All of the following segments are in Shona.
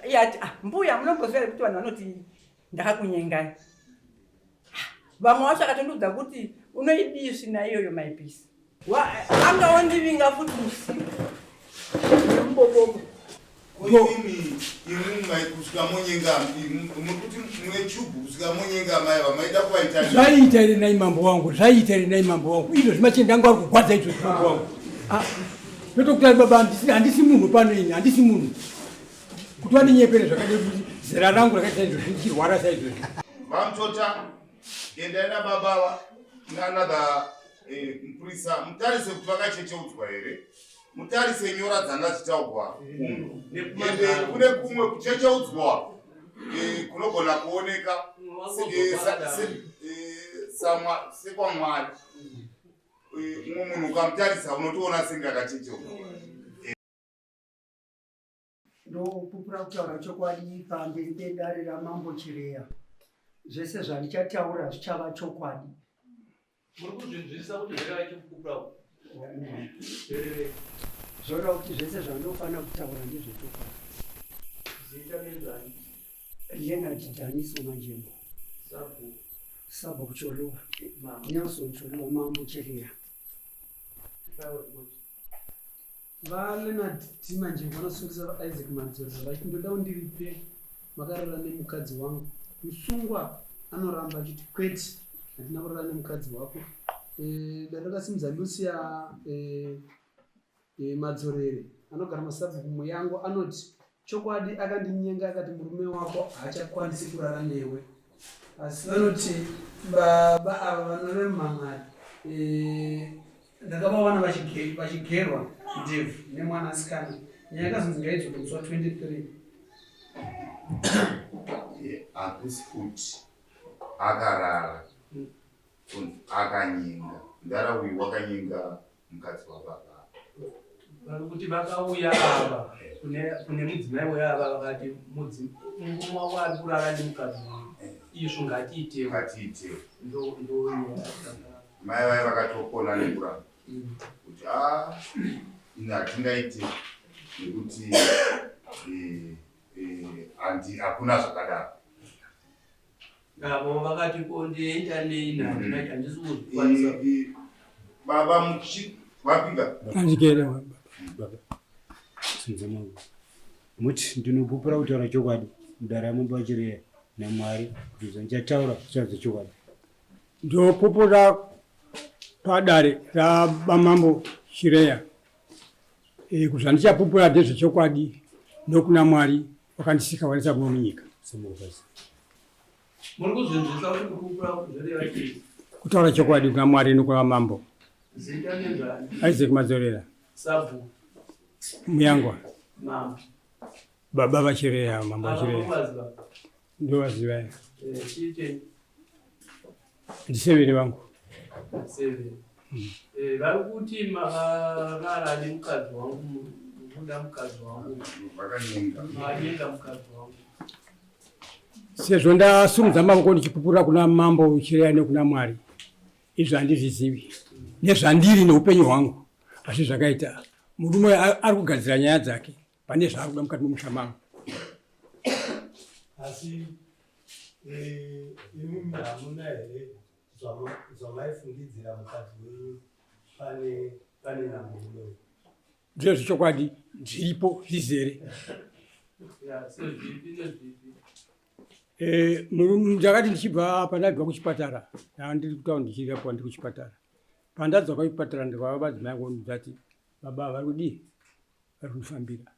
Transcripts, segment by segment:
Iye ati ah, mbuya munomboziva here kuti vanhu vanoti ndakakunyengai. Ah, vamwe vacho akatondiudza kuti unoidii svina iyoyo maipisi. Anga wandivinga futi usiku nemubobobo. Imimi imimi mai kusvika monyenga muri kuti mune chubhu kusvika monyenga amai ava maida kuvaita zvaiita here nai mambo wangu zvaiita here nai mambo wangu izvo zvimachende angu ari kugwadza izvo mambo wangu ah, ndotokuti baba handisi munhu pano ini handisi munhu kuti vandinyepere zvakadai kuti zera rangu rakaita izvozvi ndichirwara saizvozvi vamutota endai nababa ava naanother eh, mupurisa mutarise kuti vakachecheudzwa here mutarise nyora dzanga dzichitaugwa ende kune kumwe kuchecheudzwa eh, kunogona kuoneka eh, sekwamwari mumwe munhu ukamutarisa unotoona senge akachecheudzwa Ndopupura kutaura chokwadi pamberi pedare raMambo Chireya. Zvese zvandichataura zvichava chokwadi. Muri kuzvinzwisisa kuti zvoreva chikupupura uku? Zvoreva kuti zvese zvandinofanira kutaura ndezvechokwadi. Zita nenzani? Leonard Daniso Manjembo. Sabhuku. Sabhuku Choluwa. Nelson Choluwa Mambo Chireya. VaLeonard T Manjengo vanosungisa VaIsaac Madzorera vachiti ndoda undiripe makarara nemukadzi wangu. Musungwa anoramba achiti kwete handina kurara nemukadzi wako. E, dare rakasimudza Lucia e, e, Madzorere anogara masabhuku Muyango anoti Chokwadi akandinyenga akati murume wako haachakwanisi kurara newe. Asi vanoti baba ava vanove mumhan'ari eh, ndakavawana vachigerwa ndebvu nemwanasikana. Nyaya yakazonzi ngaidzoke musi wa 23. Hakusi kuti akarara akanyenga mdara uyu wakanyenga mukadzi wababa vari kuti vakauya ava kune mudzimai weyo ava vakati murume wako ari kurara nemukadzi wangu izvo ngatiitewo ngatiitewo mai vaye vakatopona nekuramba mm. kuti a ah, ini hatingaite nekuti eh, eh, handi hakuna zvakadaro Avo vakati ko ndienda nei nhandina mm. handisi kuzvikwanisa. Baba muchi vapika. Andikere baba. Sinza mangu. Muti ndinopupura kutaura chokwadi mudare amambo achireya naMwari kuti zvandichataura zvichava zvechokwadi. Ndopupura padare rabamambo Chireya e, kuzvandichapupura ndezvechokwadi nokuna Mwari wakandisika wanisa kuno munyika. Muri kuzvinzwisa kuti kupupura zvoreva chii? Kutaura chokwadi kuna Mwari nokuna mambo. Zita nenzani? Isaac Madzorera. Sabhuku. Muyangwa. Mambo. Baba vaChireya, mambo vaChireya. Ndovaziva. Eh, chiite. Ndisevere vangu. Severe. Eh, vari kuti makarara nemukadzi wangu mukuda mukadzi wangu. Vakanyenga. Makanyenga mukadzi wangu. Sezvo ndasimudza mavoko ndichipupurira kuna mambo Chireya nekuna Mwari, izvi handizvizivi nezvandiri neupenyu hwangu, asi zvakaita murume ari kugadzira nyaya dzake pane zvaari kuda mukati memusha mangu. Asi eh, imimi hamuna here zvamaifungidzira mukadzi wenyu pane pane namurume uyu? Ndezvechokwadi zviripo zvizere. Eh, ndakati ndichibva pandabva kuchipatara ndandiri kutaura ndichirapwa ndiri kuchipatara pandadzoka kuchipatara ndikava vadzimai angu ndati baba vari kudii vari kundifambira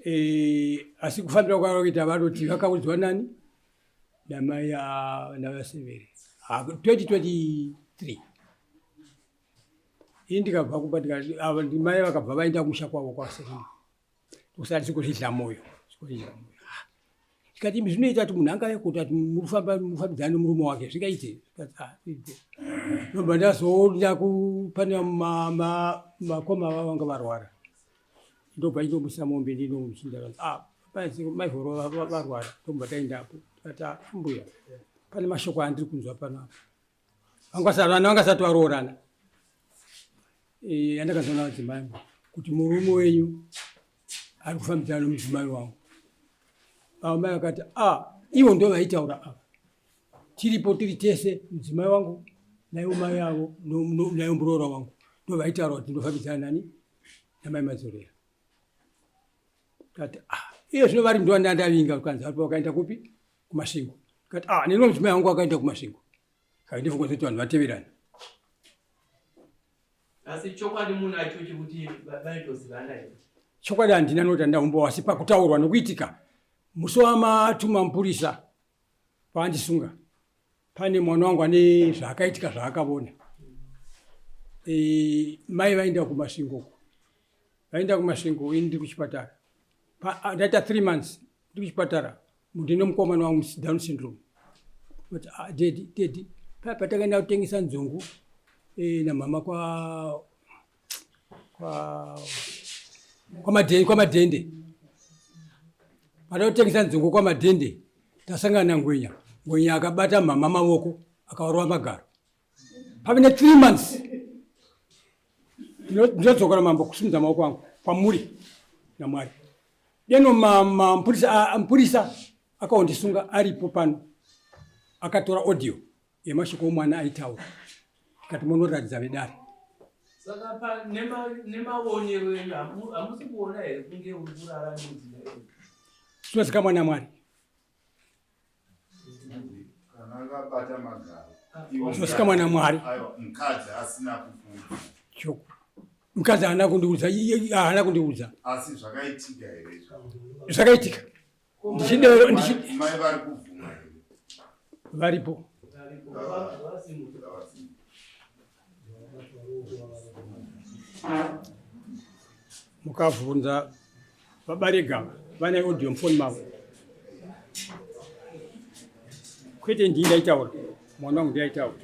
eh, asi kufambira kwavakuita vanoti vakaudzwa nani namai navasevere 2023 ini ndikabva kumba ava ndimai vakabva vaenda kumusha kwavo kwasevere kusati sikuzvidla moyo sikuzvidla moyo Tikati imi zvinoita kuti munhu angave kuti ati mufamba mufambidzana nemurume wake zvingaite ah, ndobva ndazoenda pane makoma vavo vanga varwara ndobva indomusa mombe ndinomuchinda ah, maivhoro varwara ndobva taendapo tikati ah, mbuya pane mashoko andiri kunzwa panapa vanga vangasati varoorana eh, andakazoona vadzimai kuti murume wenyu Ari kufambidzana nomudzimai wangu. Ava mai vakati a ah, ivo ndo vaitaura ava. Tiripo tiri tese mudzimai wangu naivo mai avo naivo muroora wangu ndo vaitaura kuti ndofambidzana nani namai Madzorera. Kati ah, iye zvino vari ndo ndandavinga kanzi aripo vakaenda kupi? Kumasvingo. Kati ah, neno mudzimai wangu akaenda kumasvingo. Saka ndifunga kuti vanhu vateverana. Asi chokwadi munacho chekuti vaitozivana here? Chokwadi handina noti handina humbowo asi pakutaurwa nokuitika musi wamatuma mupurisa paandisunga pane mwana wangu ane zvaakaitika zvaakavona. E, mai vaenda kumasvingo uko vaenda kumasvingo ini ndiri kuchipatara ndaita 3 months ndiri kuchipatara ndine mukomana wangu down syndrome but ah, dedi dedi paya patakaenda kutengesa nzungu eh, namama kwa kwa kwamadhende kwamadhende patakutengesa nzungu kwamadhende tasangana nangwenya ngwenya akabata mama mavoko akavarova magaro pave ne three months ndinodzokora mambo kusimudza maoko angu kwamuri namwari deno mapurisa akaondisunga aripo pano akatora audio yemashoko omwana aitaura tikati munoratidza vedare saka nemaonero enyu hamusi kuona here kunge uri kurara nemudzimai zvinozikamwa namwari Kana akabata magaro. Zvinozikamwa naMwari. Mukadzi asina kukuudza. Choko. Mukadzi haana kundiudza, haana kundiudza. Asi zvakaitika here izvo? Zvakaitika. Ndichidero ndichi Mai vari kubvuma here? Varipo. Mukavhunza vabarega vane audio mufoni mavo kwete ndii ndaitaura mwana wangu ndiaitaura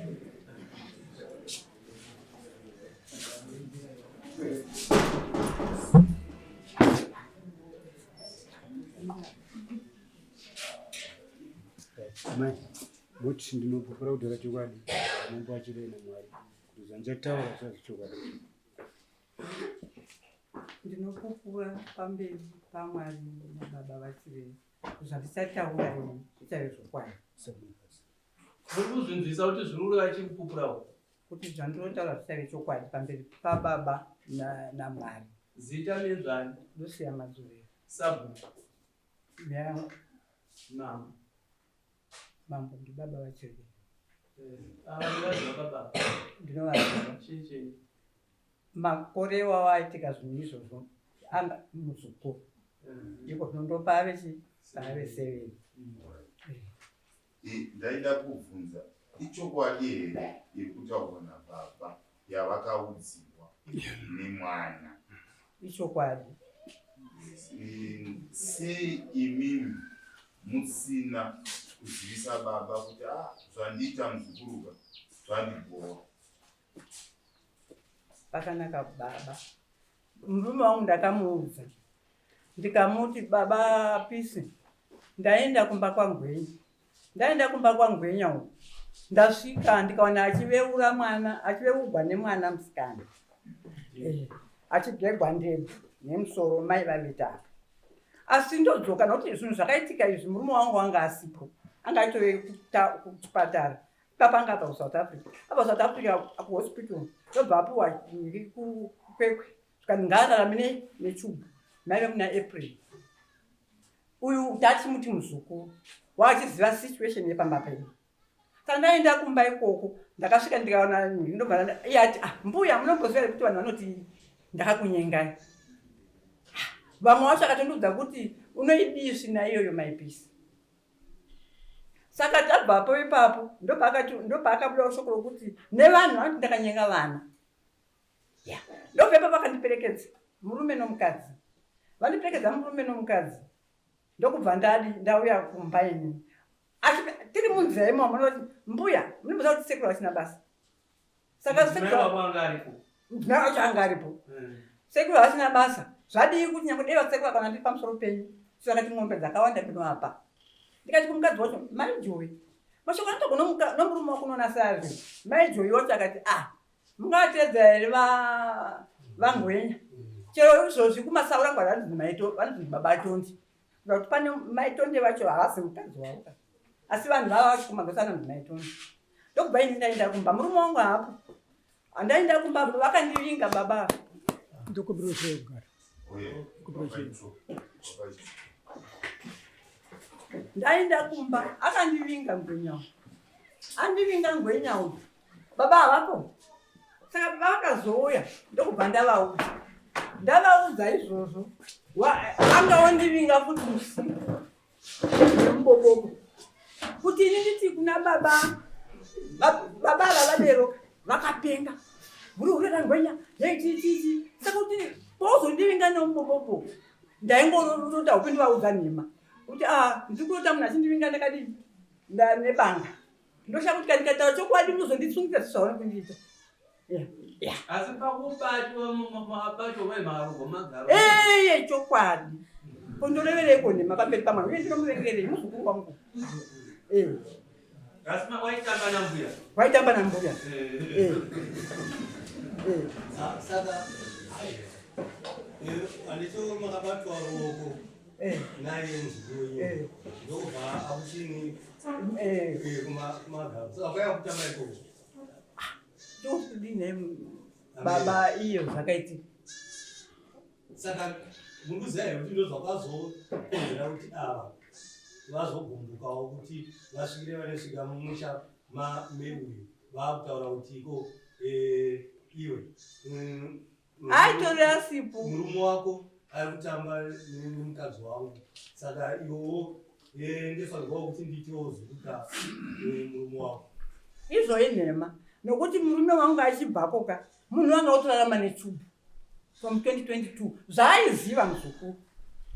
Mai, moti ndinopupura kutaura chokwadi, mambo achirei naMwari kuti zvandichataura zvichazi chokwadi. Ndinopupura pamberi paMwari nababa vaChirei zvandichataura ini zvichave zvokwadi. Muri kuzvinzwisa kuti zviri kureva chii kupupura uku? Kuti zvandinotaura zvichave chokwadi pamberi pababa naMwari. Zita nenzvani? Lucia Madzorera. Sabhuku. Yangu. Mambo. Mambo ndibaba vaChirei. Ava ndinovaziva baba. Ndinovaziva. Chii chii? Makore iwawo aitika zvinhu izvozvo anga muzukuru mm. iko zvino ndopaave chi paave seveni mm. Ndaida kubvunza ichokwadi here iri kutaurwa nababa yavakaudziwa nemwana? Ichokwadi. Sei imimi musina kuzivisa baba kuti ah, zvandiita muzukuruka zvandibhowa? Pakanaka baba. Murume wangu ndakamuudza ndikamuti baba Pisi ndaenda kumba kwaNgwenya. Ndaenda kumba kwaNgwenya uku ndasvika ndikaona achiveura mwana achiveugwa nemwana musikana eh, achigegwa ndebvu nemusoro mai vavita apa asi ndodzoka nokuti zvinhu zvakaitika izvi murume wangu wanga asipo anga aitove kuchipatara Papa anga abva kuSouth Africa. Abva kuSouth Africa kuhospital ndobva apiwa kuKwekwe zvikanzi ngaararame nei nechubhu. Maive muna April. Uyu tatimuti muzukuru waachiziva situation yepamba pedu. Saka ndaenda kumba ikoko ndakasvika ndikaona ndobva iye ati ah mbuya munomboziva here kuti vanhu vanoti ndakakunyengai. Ah, vamwe vacho akatondiudza kuti unoidii svina iyoyo maipisi. Saka tabvapo ipapo ndopaakabuda shoko rokuti nevanhu vanoti ndakanyenga vana. Yeah. Ndobva ipapo vakandiperekedza murume nomukadzi. Vandiperekedza murume nomukadzi ndokubva ndadi ndauya kumba ini. Asi tiri munzira imomo munoti mbuya munomboziva kuti sekuru vasina basa. Saka sekuru anga aripo. Mudzimai wacho anga aripo. Sekuru havasina basa. Zvadii kuti nyange dei vasekuru vakaona ndiri pamusoro penyu. So vakati mombe dzakawanda ndinoapa. Ndikati kumukadzi wacho mai Joy. Mashoko anotaurwa nomurume wako unoona seazvo. Mai Joy wacho akati ah mungateedza here va vaNgwenya. Chero izvozvi kumasaura ngwara vanonzi maito vanonzi baba Tondi. Kuda kuti pane mai Tonde vacho haasi mukadzi wavo ka. Asi vanhu vava vachikumagasa vanonzi mai Tonde. Ndokubva ini ndaenda kumba murume wangu haapo. Andaenda kumba vakandivinga baba. Ndokumbira ushe kugara. Ndaenda kumba akandivinga ngwenya. Andivinga ngwenya uyu. Baba havapo. Saka baba vakazouya ndokubva ndavaudza. Ndavaudza izvozvo. Anga wandivinga futi usiku. Nemubobobo. Kuti ini nditi kuna baba baba ava vadero vakapenga. Muri kurera ngwenya. Yei Saka kuti pauzondivinga nemubobobo. Ndaingorota hope ndivaudza nhema. Kuti ah ndiri kurota munhu achindivinga ndakadii nebanga. Ndoshaya kuti kana ndikataura chokwadi unozondisungisa zvauri kundiita. Asi pakubatwa mabatwa mai makarogwa magaro. Eye chokwadi. Kondorevereiko nhema pamberi pamwana uye ndinomuvengerei muzukuru wangu. Eh. Asi waitamba nambuya. Waitamba nambuya. Eh. Eh. Saka andicho makabatwa ruoko. Eh. Naye muzukuru wenyu. Eh. Ndokubva akuchini Eh. kumagaro. Saka kwaiva kutamba ikoko. Ndokudini baba iyo zvakaitika. Saka munoziva here kuti ndozvakazokonzera kuti ava vazogumbukawo kuti vasvikire vanosvika mumusha meuyu vaakutaura kuti iko iwe Aitori asipo. Murume wako ari kutamba nemukadzi wangu saka iwewo ndofanirwawo kuti ndiitewo zvekuita murume wako. Izvo inhema nokuti murume wangu achibvako ka munhu wanga otorarama nechubhu from 2022 zvaaiziva muzukuru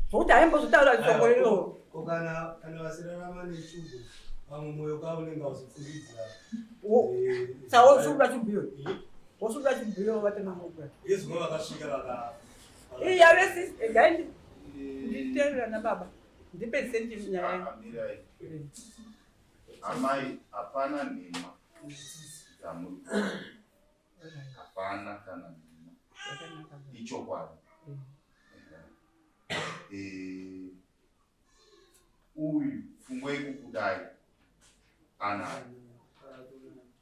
zvokuti aimbozotaura shoko iroro. Ko kana kana vasirarama nechubhu pamwe mwoyo ka unenge ausifungidzira. Sawosuda chubhu iyoyo. Wosuda chubhu iyoyo vatenamukura. Izvo vakasvika vaka Iya vesi gai nditeerera nababa ndipedzise nyaya. Mirai. Amai hapana nhema dzamuri hapana kana nhema ichokwadi. Uyu pfungwa yekukudai anayo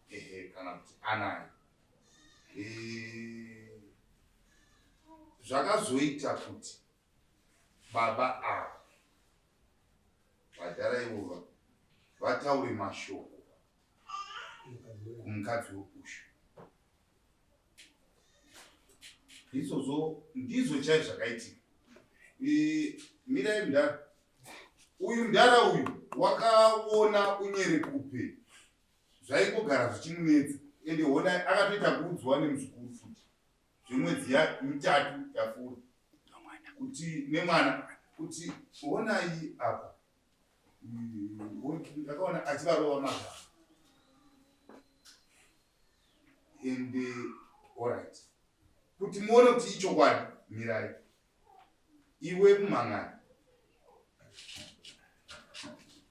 ehe kana kuti anayo zvakazoita kuti baba ava vadhara ivova vataure mashoko kumukadzi weushu izvozvo ndizvo chai zvakaitika mirai mudhara uyu mudhara uyu wakaona unyerekupe zvaingogara zvichimunetsa ende hona akatoita kuudzwa nemuzukuru futi zvemwedzi mitatu yapfuura kuti nemwana kuti honai apa ndakaona achivarova magaro ende orit kuti muone kuti ichokwadi mirai iwe mumhang'ani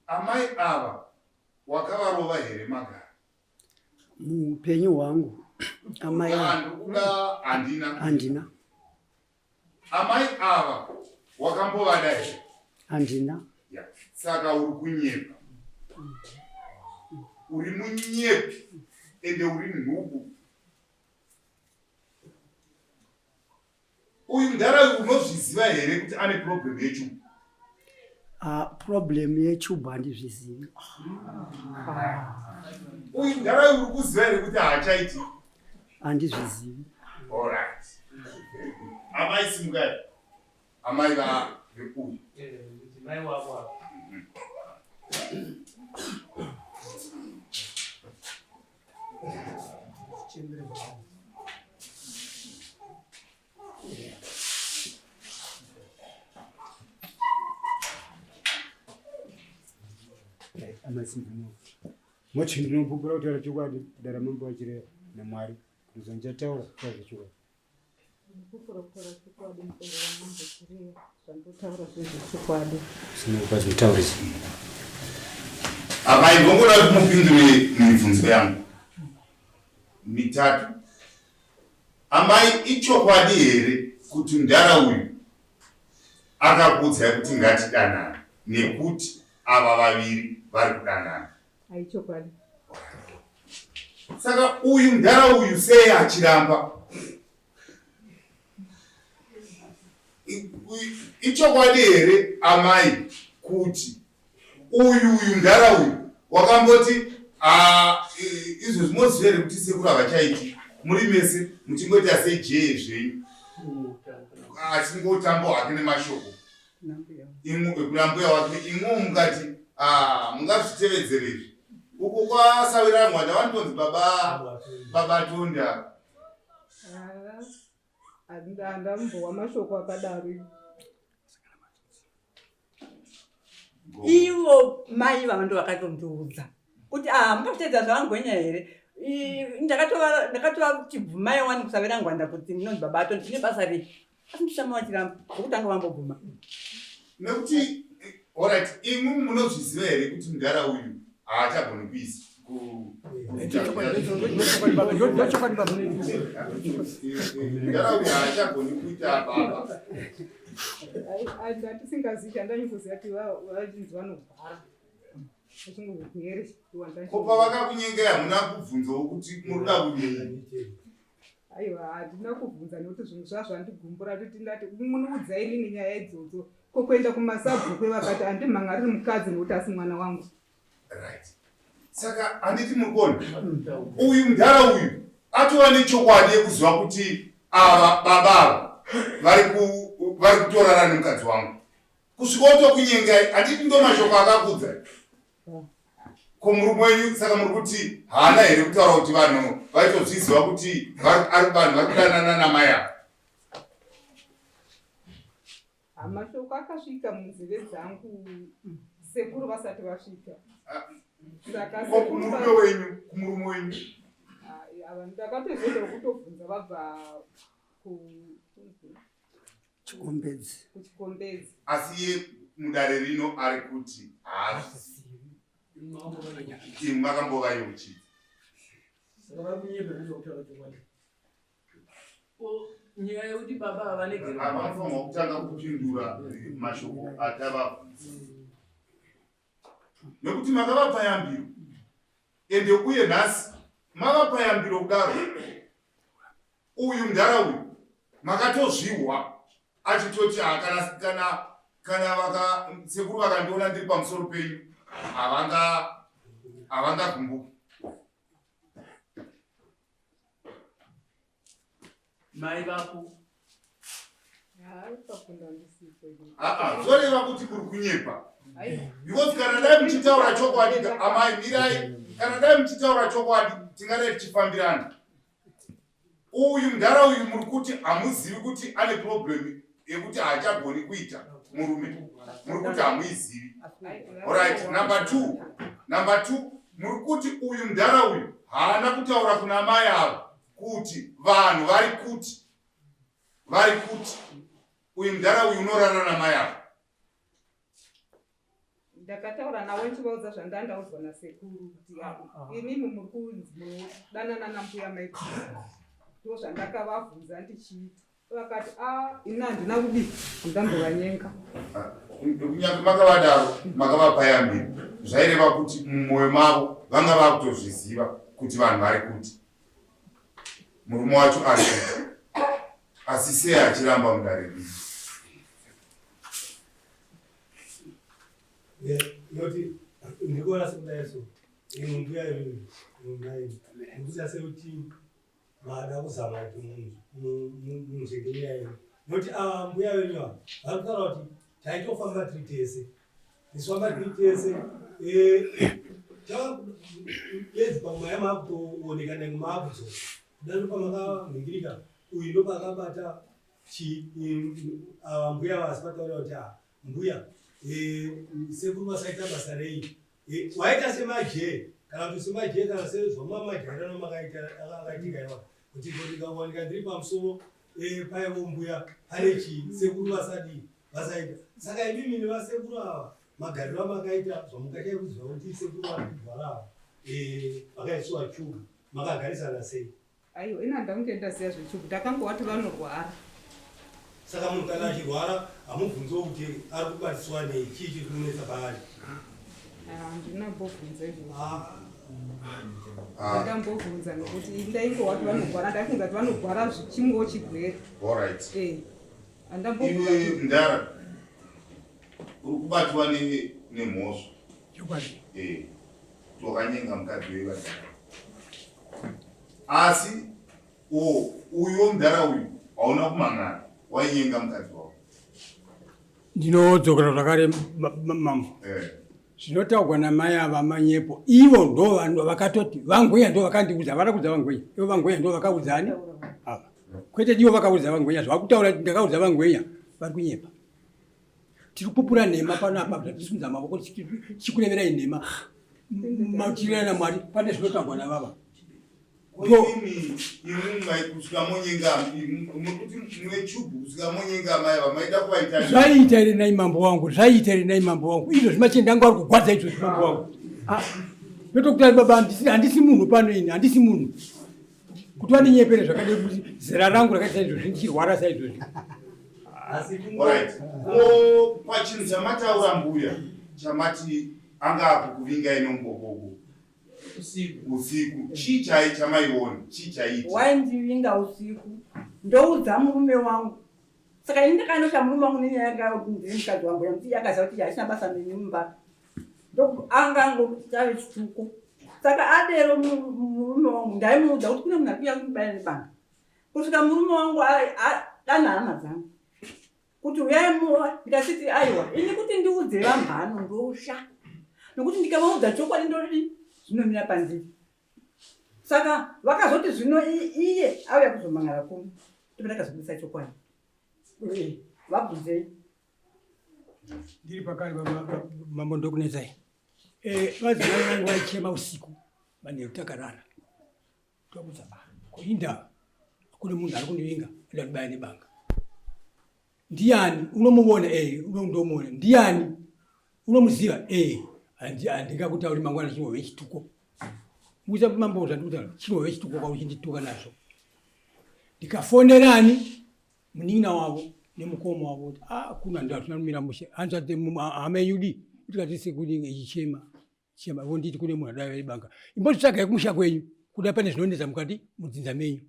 amai ava wakavarova here magaro Muupenyu hwangu amai ndikuda handina handina. Amai ava wakambovada here? Handina. Yeah. Saka uri kunyepa, uri munyepi ende uri nhubu. Uyu mudhara uyu unozviziva here kuti ane problem yechubu? Problem yechubu handizvizivi. Uyu mudhara uyu uri kuziva here kuti haachaiti? Handizvizivi. Alright. Amai simukai. Amai va veuyu. Mudzimai wako apa. Moti ndinopupura kutaura chokwadi dara mambo vachireva naMwari kuti zvandichataura kutaura zvechokwadi. Ndinopupura kutaura chokwadi mutoro wamambo Chireya zvandotaura zvezvechokwadi. Sinokupa zvinotaurisa. Amai ndongoda kuti mupindure mibvunzo yangu mitatu. Amai ichokwadi here kuti mudhara uyu akakuudzai kuti ngatidanane nekuti ava vaviri vari kudanana? Aichokwadi. Saka uyu mudhara uyu sei achiramba? Ichokwadi here amai kuti uyu uyu mudhara uyu wakamboti izvo zvimoziva here kuti sekuru havachaiti muri mese muchingoita sejee zvenyu achingotambo hake nemashoko kuna mbuya wake imwewo mukati mungazvitevedzere izvi uko kwasawira ngwanda vanotonzi baba baba tonda Handambowa mashoko akadaro. Ivo mai vava ndo vakatondiudza kuti ah mungakuteedza zvavangwenya here? Ndakatova kuti bvumai wani kusavira ngwanda kuti ndinonzi baba ato ndine basa rei asi ndishama vachiramba zvekutanga vambobvuma. Nekuti orit imwi munozviziva here kuti mudhara uyu haachagoni kuisa mudhara uyu haachagoni kuita baba Ndatisingazivi chandanyukuziva kuti vachinzi vanorwara. Ko pavakakunyengai hamuna kubvunzawo kuti muri kuda kudii? Aiwa handina kubvunza nekuti zvinhu zvazvandigumbura kuti ndati munoudza inini nyaya idzodzo ko kuenda kumasabhuku vakati handimhan'ariri mukadzi nekuti asi mwana wangu. Right. Saka handiti muri kuona uyu mudhara uyu atova nechokwadi yekuziva kuti ava baba ava vari kutorara nemukadzi wangu kusvika otokunyengai handiti ndo mashoko akakudza ko murume wenyu saka muri kuti haana here kutaura kuti vanhu vaitozviziva kuti vanhu vari kudanana namai ava Mashoko akasvika munzeve dzangu sekuru vasati vasvika. Saka kumurume wenyu kumurume wenyu ava ndakatozoenda kutobvunza vabva ku Chikombedzi. Kuchikombedzi. Asi iye mudare rino ari kuti haazvizivi. Imwi makambovayeuchidza. Saka vari kunyepa kutaura chokwadi. Nyaya yekuti baba havanegere vanofanirwa kutanga kupindura mashoko atavabvunza nekuti makavapa yambiro ende uye nhasi mavapa yambiro kudaro uyu mudhara uyu makatozvihwa achitoti ah, kana kana kana vaka sekuru vakandiona ndiri pamusoro penyu havanga havangagumbuki Mai vako. Zvoreva kuti kuri kunyepa. Because kana dai muchitaura chokwadi amai mirai kana dai muchitaura chokwadi tingadai tichifambirana. Uyu mudhara uyu muri kuti hamuzivi kuti ane problem yekuti haachagoni kuita murume. Muri kuti hamuizivi. Alright, number 2. Number 2 muri kuti uyu mudhara uyu haana kutaura kuna mai ava kuti vanhu vari kuti vari kuti uyu mudhara uyu unorara namai ava. Ndakataura navo ndichivaudza zvandandaudzwa nasekuru kuti ah, ah. imimi muri kunzi munodanana nambuya mai ndo zvandakavabvunza ndichiita vakati a ah, ini handina kudii handambovanyenga kunyange makavadaro makavapa yambiro zvaireva kuti mumwoyo mavo vanga vakutozviziva kuti vanhu vari kuti murume wacho ari kuti asi sei achiramba mudare rino Noti ndikuona sekudai so imwe mbuya imwe mai ndikuita sekuti vada kuzama kuti munzvenge nyaya yenyu noti ava mbuya venyu ava vari kutaura kuti taitofamba tiri tese tisifamba tiri tese bedzi pamwaya maakutooneka nenge maakudzoka kuda ndopamakavhingirika uyu ndopaakabata ava mbuya vasi vataura kuti ah, mbuya eh, sekuru vasaita basa rei eh, waita semajee kana kuti semajee kana sezvamamajairano makaita akaitika iwa kuti ndikawanika ndiri pamusoro eh, paivo mbuya pane chii sekuru vasadii vasaita saka imimi nevasekuru ava magariro amakaita zvamukachai kuziva kuti sekuru vari kurwara ava vakaisiwa chuga makagarisana sei Aiwa, ini handakunge ndaziva zvechubu, ndakangovati vanorwara. Saka munhu kana achirwara hamubvunziwo kuti ari kubatiswa nei, chii chiri kumunetsa paari? Handina mbobvunza izvozvo. Ah. Ndambobvunza nekuti ndaingowa kuti vanogwara, ndaifunga kuti vanogwara chimwewo chigwere. Alright. Eh. Handambobvunza. Iwe mdara uri kubatwa nemhosva. Chokwadi. Eh. Wakanyenga mukadzi wevanhu. Asi Oh, uyu mudhara uyu hauna kumangana wainyenga mukadzi wako. Ndinodzokera zvakare mambo. Eh. Zvinotaurwa namai ava manyepo. Ivo ndo vanhu vakatoti vangwenya ndo vakandiudza, havana kuudza vangwenya. Ivo vangwenya ndo vakaudzani ava. Kwete ivo vakaudza vangwenya, zvavakutaura ndakaudza vangwenya vari kunyepa. Tiri kupupura nhema pano apa, tichisimudza mavoko tichikureverai nhema. Machirana Mwari pane zvinotaurwa navava. Imimi imimi mai kusvika monyenga muri kuti mune chubhu kusvika monyenga amai ava maida kuvaita zvaiita here nai mambo wangu zvaiita here nai mambo wangu izvo zvimachende angu ari kugwadza izvo zvimambo wangu ah, ndotokuti baba handisi munhu pano ini handisi munhu kuti vandinyepere zvakadai kuti zera rangu rakaita saizvozvi ndichirwara saizvozvi pachinhu chamataura mbuya chamati anga akukuvingai nomubobobo Usiku. Usiku. Chii chai chamaiona? Chii chaiiti? Waindivinga usiku. Ndoudza murume wangu. Saka ini ndakanosha murume wangu nenyaya yanga ndiri mukadzi wangu yamuti yakaziva kuti haisina basa neni mumba. Ndoku anga angotave chituko. Saka adero murume wangu ndaimuudza kuti kune munhu ari kuuya kundibaya nebanga. Kusvika murume wangu adana hama dzangu. kuti uyai muwa ndikasiti aiwa ini kuti ndiudze vamhano ndosha nokuti ndikavaudza chokwadi ndodii zvinomira pandiri saka vakazoti zvino iye auya kuzomangara kuno ndipo ndakazobudisa chokwadi vabvunzei ndiri pakare mambo ndokunetsai eh, vadzimai vangu vaichema usiku manheru takarara Tokudza ah, ko indava kune munhu ari kundivinga ada kundibaya nebanga. Ndiani unomuona eh unondomuona ndiani unomuziva eh handingakutauri mangwana chingove chituko. Musa mambo zvandikutaura chingove chituko kwa uchindituka nazvo. Ndikafonerani munin'ina wavo nemukoma wavo kuti ah kuna ndatina kumira mushe hanzvadzi hama yenyu dii tikati sekuru ichichema Chema vonditi kune munhu adai vaibanga. Imbozvitsvagai kumusha kwenyu kuda pane zvinonetsa mukati mudzinza menyu.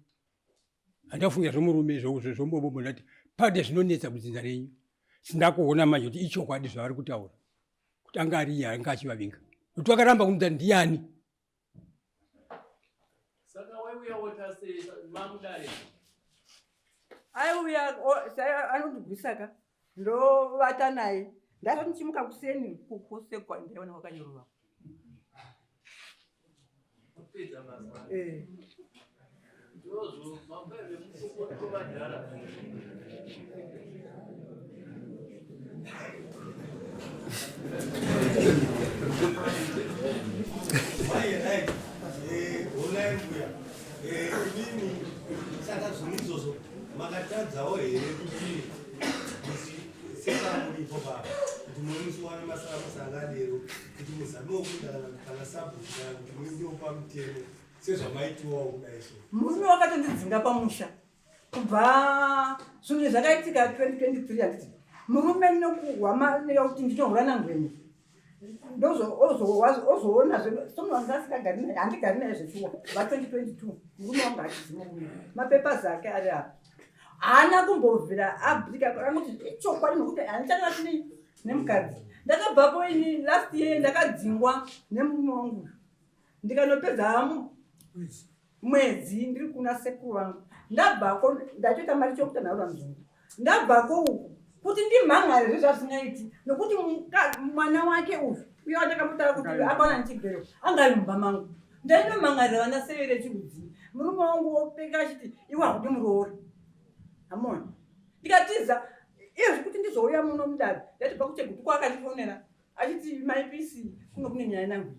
Handafungira zvomurume zvombobobo ndati pane zvinonetsa mudzinza renyu. Sindakuona manje kuti ichokwadi zvavari kutaura. Kuti anga ari iye anga achivavinga. Kuti vakaramba kunudza ndiyani? Saka waiuya wotase mamudare. Aiuya anondigwisa ka. Ndovata naye. Ndazoti ndichimuka kuseni kusekwa ndaiona wakanyorova. Kupedza basa. Eh. Ndozvo mambo vemukokoto vadhara. Mai right. Eh, honai mbuya. Eh, inini saka zvinhu izvozvo Makatadzawo here kuti sekamuripo baba kuti munomusiwana masaramusi angadero kuti muzamewo kuenda kana kana sabhuku kana kuti muendewo pamutemo sezvamaitiwawo kudai so murume wakatondidzinga pamusha kubva zvinhu zvakaitika 2023 handiti murume nokuhwama nekuti ndinohura nangwenya ozoona somunhu anga asingagari naye handigari naye zveshuwa va 2022 murume wangu hatizi murume mapepers ake ari apa haana kumbobvira abvika anoti ichokwadi nokuti handichakati nemukadzi ndakabvapo ini last year ndakadzingwa nemurume wangu ndikanopedza hamu mwedzi ndiri kuna sekuru vangu ndabvako ndatoita mari chokuta nhaura mzungu ndabvako uku kuti ndimhan'are zvezvasingaiti nokuti mwana wake uyu uye wandakamutaura kuti akaona ndichigero anga ari mumba mangu ndainomhan'arira vana severe chirudzi murume wangu wopeka achiti iwe haudi muroora amona ndikatiza iye zvekuti ndizouya muno mudare ndatibva kuchegutu kwakandifonera achiti maipisi kuno kune nyaya nangu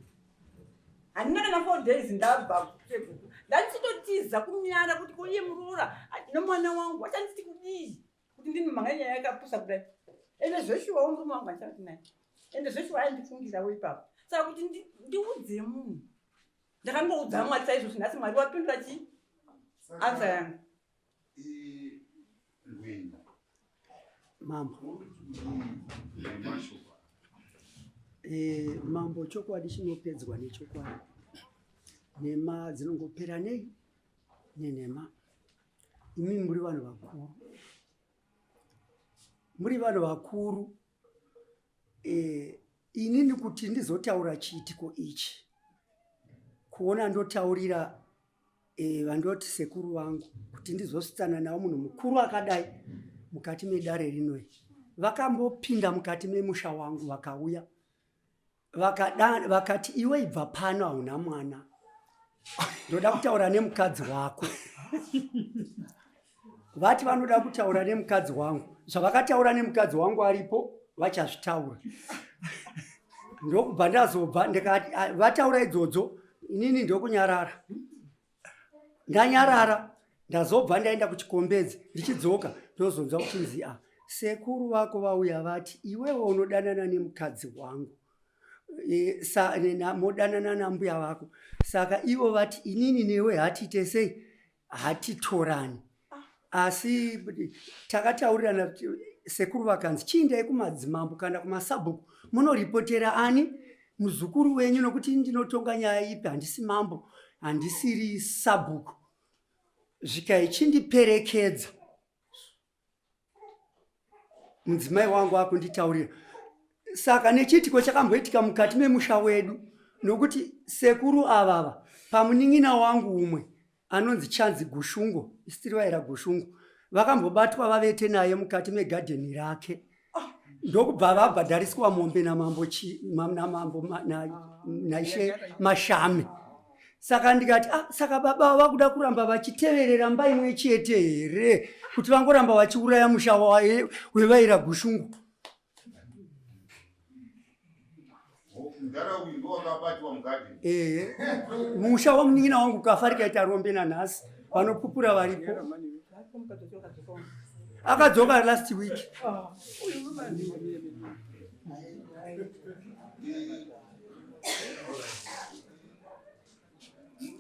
handina kana four days ndabva kuchegutu ndandichitotiza kumyara kuti koiye muroora nomwana wangu achanditi kudii kuti ndini mhanga nyaya yakapusa kudai ende zveshuwawo murume wangu andichati naye ende zveshuwa aindifungirawo ipapo saka kuti ndiudze munhu ndakangoudza mwari saizvozvi nhasi mwari wapindura chii ansa yangu ngwenya. Mambo. E, mambo chokwadi chinopedzwa nechokwadi. Nhema dzinongopera nei? Nenhema. Imi muri vanhu vakuru. Muri vanhu vakuru. E, inini kuti ndizotaura chiitiko ichi kuona ndotaurira e, vandoti sekuru vangu kuti ndizositsana navo munhu mukuru akadai mukati medare rinoi vakambopinda mukati memusha wangu vakauya vakati iwe ibva pano hauna mwana ndoda kutaura nemukadzi wako vati vanoda kutaura nemukadzi wangu zvavakataura nemukadzi wangu aripo vachazvitaura ndokubva ndazobva ndikati ah, vataura idzodzo inini ndokunyarara ndanyarara ndazobva ndaenda kuchikombedzi ndichidzoka ndozonzwa kuchinzi a ah, sekuru vako vauya vati iwewe unodanana nemukadzi wangu e, sa, modanana nambuya vako saka ivo vati inini newe hatiite sei hatitorani asi takataurirana sekuru vakanzi chiindai kumadzimambo kana kumasabhuku munoripotera ani muzukuru wenyu nokuti ndinotonga nyaya ipi handisi mambo handisiri sabhuku zvikainchindiperekedza mudzimai wangu akunditaurira saka nechiitiko chakamboitika mukati memusha wedu nokuti sekuru avava pamunin'ina wangu umwe anonzi chanzi gushungo isitiri vaira gushungo vakambobatwa vavete naye mukati megadheni rake ndokubva vabhadhariswa mombe namambo namambo naishe mashame saka ndikati ah, saka baba vakuda kuramba vachiteverera mba imwe chete here kuti vangoramba vachiuraya musha wevaira gushungu ehe musha wamunin'ina wangu kafa rikaita rombe nanhasi vanopupura varipo akadzoka last week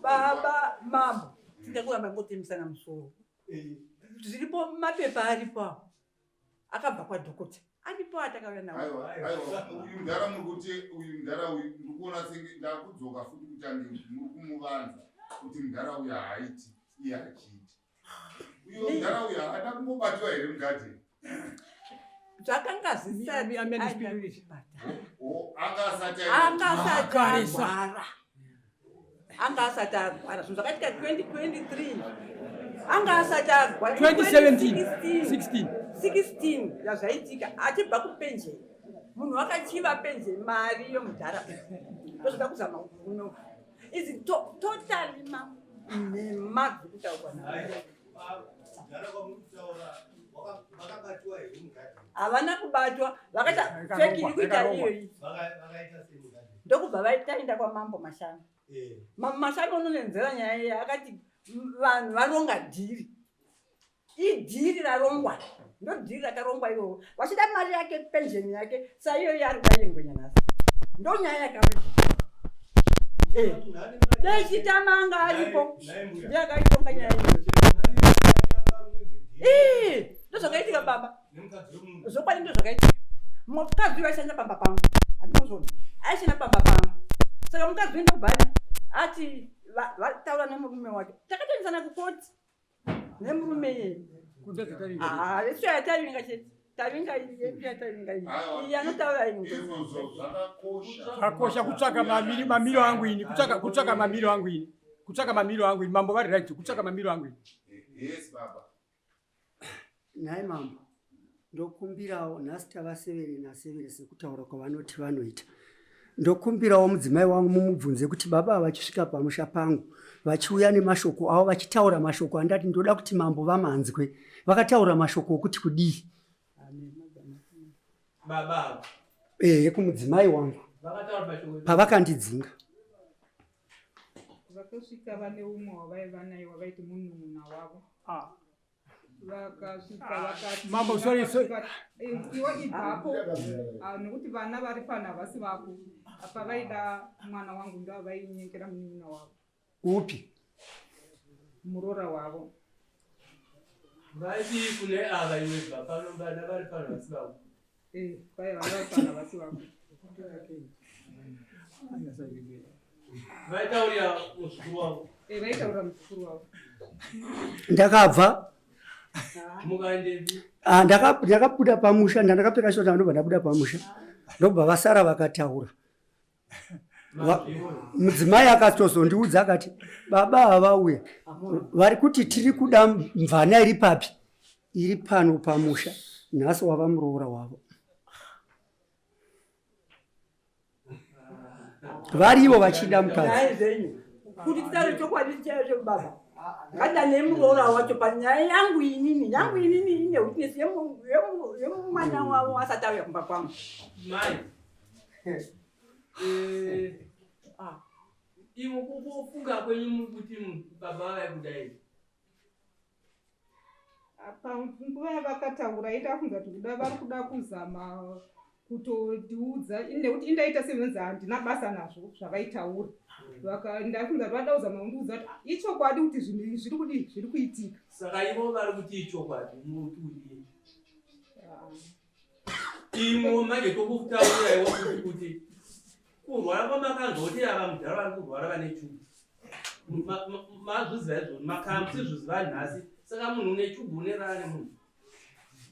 Baba mambo tingakuramba ngotemisana musoro zviripo mapepa aripo apo akabva kwadhokota aripo atakauya nawo Aiwa, aiwa, uyu mudhara muri kuti uyu mudhara uyu ndiri kuona senge ndakudzoka futi kutange muri kumuvanza kuti mudhara uyu haaiti iye achiita. Uyo mudhara uyu haana kumbobatiwa here mugadheni? Zvakanga zvisati Oh, anga asati anga asati agwara. Anga asati agwara. Zvinhu zvakaitika 2023. Anga asati agwara. 2017 16 16 yazvaitika achibva kupenjeni. Munhu wakachiva penjeni mari yomudhara. Ndozvoda kuzama kuno. Izi to, totally ma nhema dzikutaurwa havana kubatwa vakaita feki iri kuita iyoyi ndokubva vaitaenda kwamambo mashanu eh. mambo mashanu unonenzera nyaya iye akati vanhu varonga dhiri idhiri rarongwa ndodhiri rakarongwa iroro vachida mari yake pension yake saiyoyo ari kuda yengwenya nhasi ndonyaya yakave eh. dechitama anga aripo ndiye akaitonga nyaya iyoyo ndozvakaitika baba zvokwadi ndozvakaitika mukadzi uyo aishanda pamba pangu andinozvona aishanda pamba pangu saka mukadzi uyo ndokubva ati vataura nemurume wake takatoendesana kukoti nemurume iyeye ah, isu yatavinga chete tavinga yedu yatavinga iyi iyi anotaura iyi zvakakosha kutsvaka mamiro mamiro angu ini kutsvaka kutsvaka mamiro angu ini kutsvaka mamiro angu ini mambo vari right kutsvaka mamiro angu ini yes baba Nhai mambo, ndokumbirawo nhasi tava severe nasevere sekutaura kwavanoti vanoita. Ndokumbirawo mudzimai wangu mumubvunze kuti baba vachisvika pamusha pangu vachiuya nemashoko avo vachitaura mashoko andati ndoda kuti mambo vamanzwe. Vakataura mashoko okuti kudii? Baba. Ehe kumudzimai wangu. Pavakandidzinga. Vakasvika vane umwe wavaiva naye wavaiti munun'una wavo. Ah. Vakasvika ah, vakati Mambo sorry sorry. Eh, iwe ibvapo ah, nekuti vana vari pano havasi vako. Apa vaida mwana wangu ndo vainyengera munun'una wavo. Upi? Muroora wavo. Vaidii kune ava iwe bva pano vana vari pano vasi vako. Eh, vaya vana vari pano vasi vako. Vaitaurira muzukuru wavo. Eh, vaitaurira muzukuru wavo. Ndakabva Mukaendepi? Ah, ndakabuda pamusha ndandakapfeka shota ndobva ndabuda pamusha ndobva vasara vakataura mudzimai akatozondiudza akati baba havauya vari kuti tiri kuda mvana iri papi iri pano pamusha nhasi wava muroora wavo varivo vachida mukadzi kuti titaure chokwadi chaizvo baba ngadane muroora wacho panyaya yangu inini yangu inini ine witness yemwana wavo asati auya kumba kwangu mai eh, ah, ivo kufunga kwenyu mukuti baba vaikudai Panguva yavakataura indafunga kuti kuda vari kuda kuzama kutondiudza nekuti indaita sevinonzi handina basa nazvo zvavaitaura ndafunga kuti vada kuzama kundiudza kuti ah, ichokwadi kuti zvinhu izvi zviri kudii zviri kuitika saka ivo vari kuti ichokwadi muti udii ah. Imo manje tokutaurira iwo kuti kuti kurwara kwamakanzwa kuti ava mudhara vari kurwara vane chubu. Mazviziva izvozvo makamusizviziva nhasi saka munhu une chubu une rara nemunhu.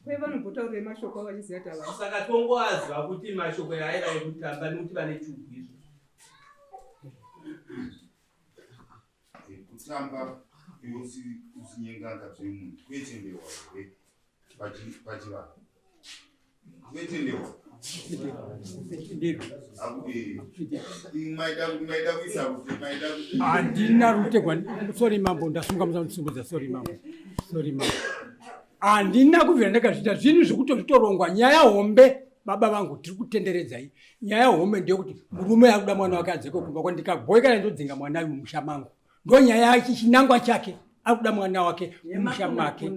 Kwe vanombotaurira mashoko avachiziva kuti ava. Saka tongoaziva kuti mashoko yaiva ekutamba nekuti vane chubu izvo. Kutamba iwe usinyenganga zvemunhu kuetendewa here pachivanhu kuetendewa handina rutegwa sorry mambo ndasunga musamusimbudza sorry mambo sorry mambo handina kubvira ndakazviita zvinhu zvekutozvitorongwa nyaya hombe baba vangu tiri kutenderedzai nyaya hombe ndeyekuti murume akuda mwana wake adzeke kumba kwa ndikabhoikana ndodzinga mwana uyu mumusha mangu ndonyaya yachi chinangwa chake akuda mwana wake mumusha make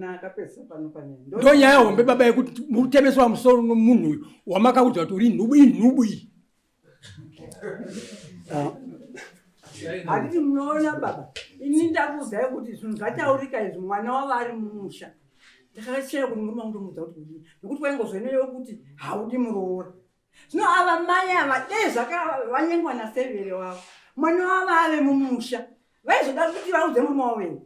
ndonyaya hombe baba yekuti murutemeswa musoro nomunhu uyu wamakaudza kuti uri nhubu inhubu iyi Handiti munoona baba, ini ndakuudzai kuti zvinhu zvataurika izvi mwana wavo ari mumusha. Ndakashaya kuti murume wangu ndomuudza kuti kudii nekuti waingozveneyo kuti haudi muroora. Zvino ava mai ava dei zvakavanyengwa nasevere wavo mwana wavo ave mumusha vaizoda kuti vaudze murume wavo here?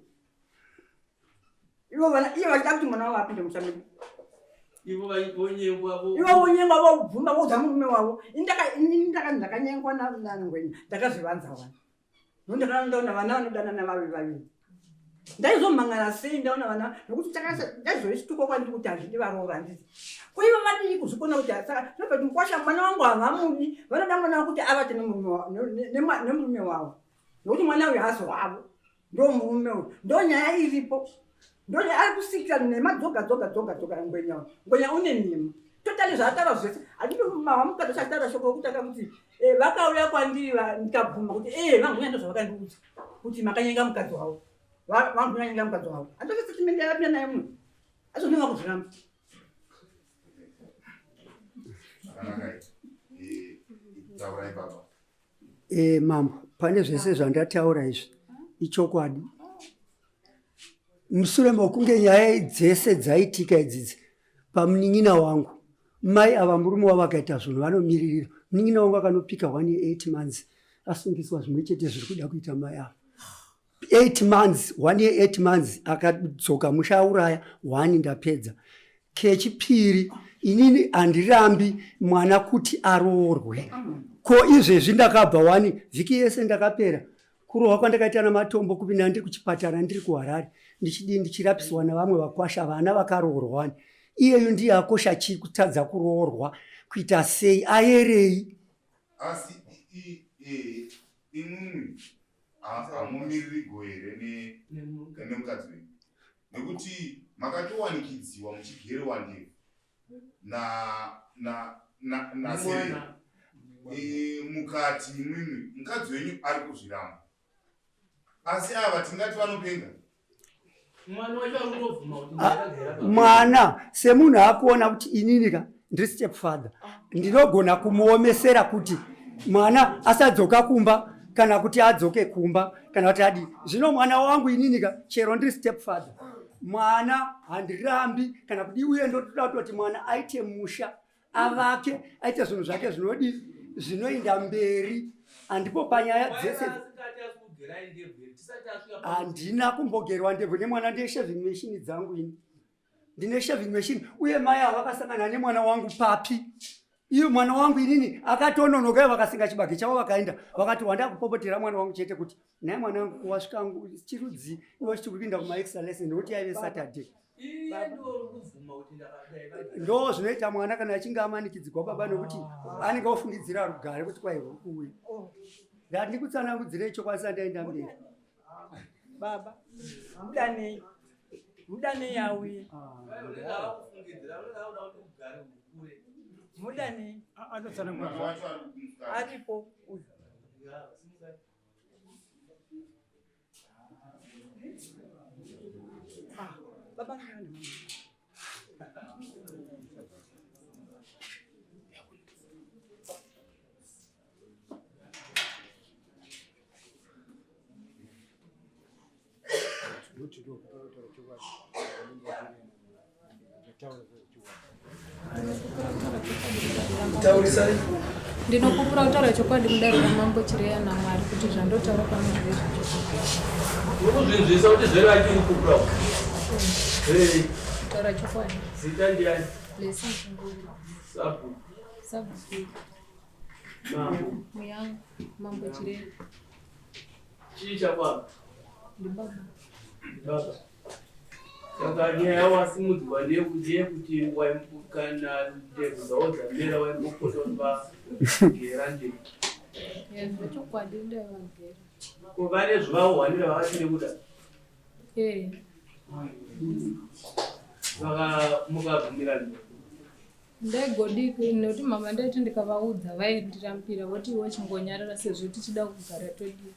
Ivo vana ivo vachida kuti mwana wavo apinde musha medu. Ivo vonyengwa vo. Ivo vonyengwa vobvuma voudza murume wavo. Ini ndaka ini ndaka ndakanyengwa na na Ngwenya ndakazvivanza wani. Ndondakana ndaona vana vanodanana vaviri vaviri. Ndaizomhangana sei ndaona vana nokuti chakasa ndaizoisituko kwandiri kuti hazvidi varoora handiti. Ko ivo vadii kuzvikona kuti saka zvinobva kuti mukwasha mwana wangu havamudi vanoda mwana wavo kuti avate nemurume wavo nokuti mwana uyu haasi wavo. Ndomurume uyu ndonyaya iripo ndonyaya ari kusikira nhema dzoga dzoga dzoga dzoga ngwenya uyu ngwenya une nhema totally zvaataura zvese handidi mahwa mukadzi wacho achitaura shoko rokutanga kuti eh, vakauya kwandiri ndikabvuma kuti ee eh, vangunya ndozvavakandiudza kuti makanyenga mukadzi wavo vangunya nyenga mukadzi wavo handose statement yavapinda nayo munhu azononga kuzviramba eh, taurai baba E, mambo pane zvese zvandataura izvi ichokwadi mushure mokunge nyaya dzese dzaitika idzidzi pamunin'ina wangu mai ava murume wavo akaita zvinhu vanomiririra munin'ina wangu akanopika one year eight months asungiswa zvimwe chete zviri kuda kuita mai ava eight months one year eight months akadzoka musha auraya one ndapedza kechipiri inini handirambi mwana kuti aroorwe ko izvezvi ndakabva wani vhiki yese ndakapera kurohwa kwandakaita namatombo kupinda ndiri kuchipatara ndiri kuharare ndichidii ndichirapiswa navamwe vakwasha vana vakaroorwa wani iyeyu ndiye akosha chii kutadza kuroorwa kuita sei ayerei asi imwimwi hamumiriri go here nemukadzi wenyu nekuti makatowanikidziwa muchigerewa ndebvu naserera e, mukati imwimwi mukadzi wenyu ari kuzviramba asi ava tingati vanopenga Mwana semunhu akuona kuti inini ka ndiri step father ndinogona kumuomesera kuti mwana asadzoka kumba kana kuti adzoke kumba kana kuti adii zvino mwana wangu inini ka chero ndiri step father. Mwana handirambi kana kudii, uye ndotoda kutoti mwana aite musha, avake, aite zvinhu zvake zvinodii, zvinoenda mberi. Handipo panyaya dzese. Handina kumbogerwa ndebvu nemwana, ndine shaving machine dzangu ini, ndine shaving machine. Uye mai ava vakasangana nemwana wangu papi? Iyo mwana wangu inini akatononoka, ivo vakasinga chibage chavo vakaenda, vakati wanda kupopotera mwana wangu chete kuti naye mwana wangu wasvika chirudzi iwe chiri kuinda kumaextra lesson nekuti yaive Saturday. Ndo zvinoita mwana kana achinge amanikidzirwa baba, nekuti anenge ofungidzira rugare kuti kwai ruri kuuya. Ndati ndikutsanangudzirei chokwadi sandaenda mberi. Baba, mudanei, mudanei auye. Mudanei aripo uyu. Ah, baba. Ndinopupura kutaura chokwadi mudare ramambo Chireya naMwari kuti zvandotaura pano zvive zvechokwadi. Urikuzvinzwisa kuti zvere vachiri kupupura? Kutaura chokwadi. Zita ndiani? Blessing Chinguru. Sabhuku. Sabhuku. Mambo. Muyangu, Mambo Chireya. Chii chakwako? Ndibaba. Baba. Saka nyaya wasimudzwa ndeyekuti kana ndebvu dzavo dzamera waimbopota vagera ndebvu. Zvechokwadi ndaivagera. Ko vane zvavauwanira vavachiri kuda? Eh. Saka mukabvumirana? Ndaigodii nekuti mama ndaiti ndikavaudza vaindirambira voti iwe chingonyarara sezvo tichida kugara todii.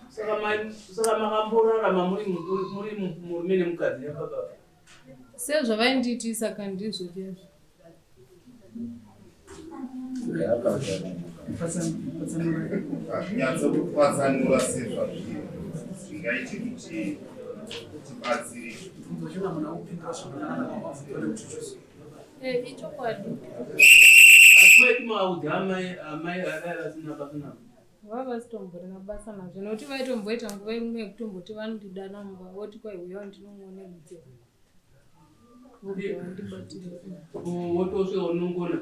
Saka makamborarama muri murume nemukadzi nebaba? Sezvavaindiitisa ka ndizvo chaizvo. Hazvinyatso kupatsanura sezvazviri zvingaite kuti tibatsirike. Ichokwadi. Asi maiti maudza amai amai vaya vasina basa navo. Vava vasitomborina basa nazvo nekuti vaitomboita nguva imwe yekutomboti vanondidana mumba voti kwai uya ndinomuone mudzeko. Vobva vandibatira. Wotosvika unongona.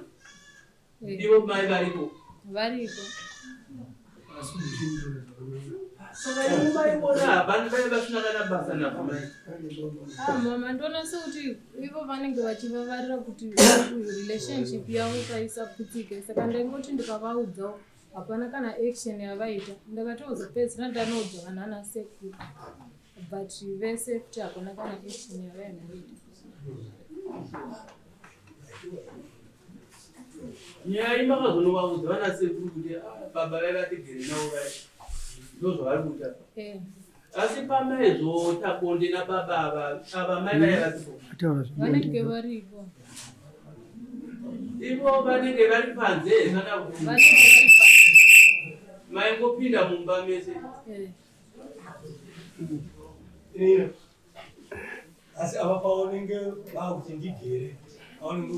Ivo mai varipo. Varipo. Saka ivo mai vona havana vai vasina kana basa navo mai. Ah, mama ndoona sekuti ivo vanenge vachivavarira kuti relationship yavo paisaputsike saka ndaingoti ndikavaudzawo hapana kana action yavaita ndakatozopedzisira ndanoudza vanhu ana sekuru but vese futi hakuna kana action yavaimboita. Nyaya iyi makazonovaudza vana sekuru kuti ah, baba vaiva tigere navo vaya ndozvavari kuita. Asi pamaizota bonde nababa ava ava mai vaya vasipo. Vanenge varipo. Ivo vanenge vari panze here kana kuti Vanenge vari panze. maingopinda mumba mese? Asi ava paunenge vakuti ndigere, paunenge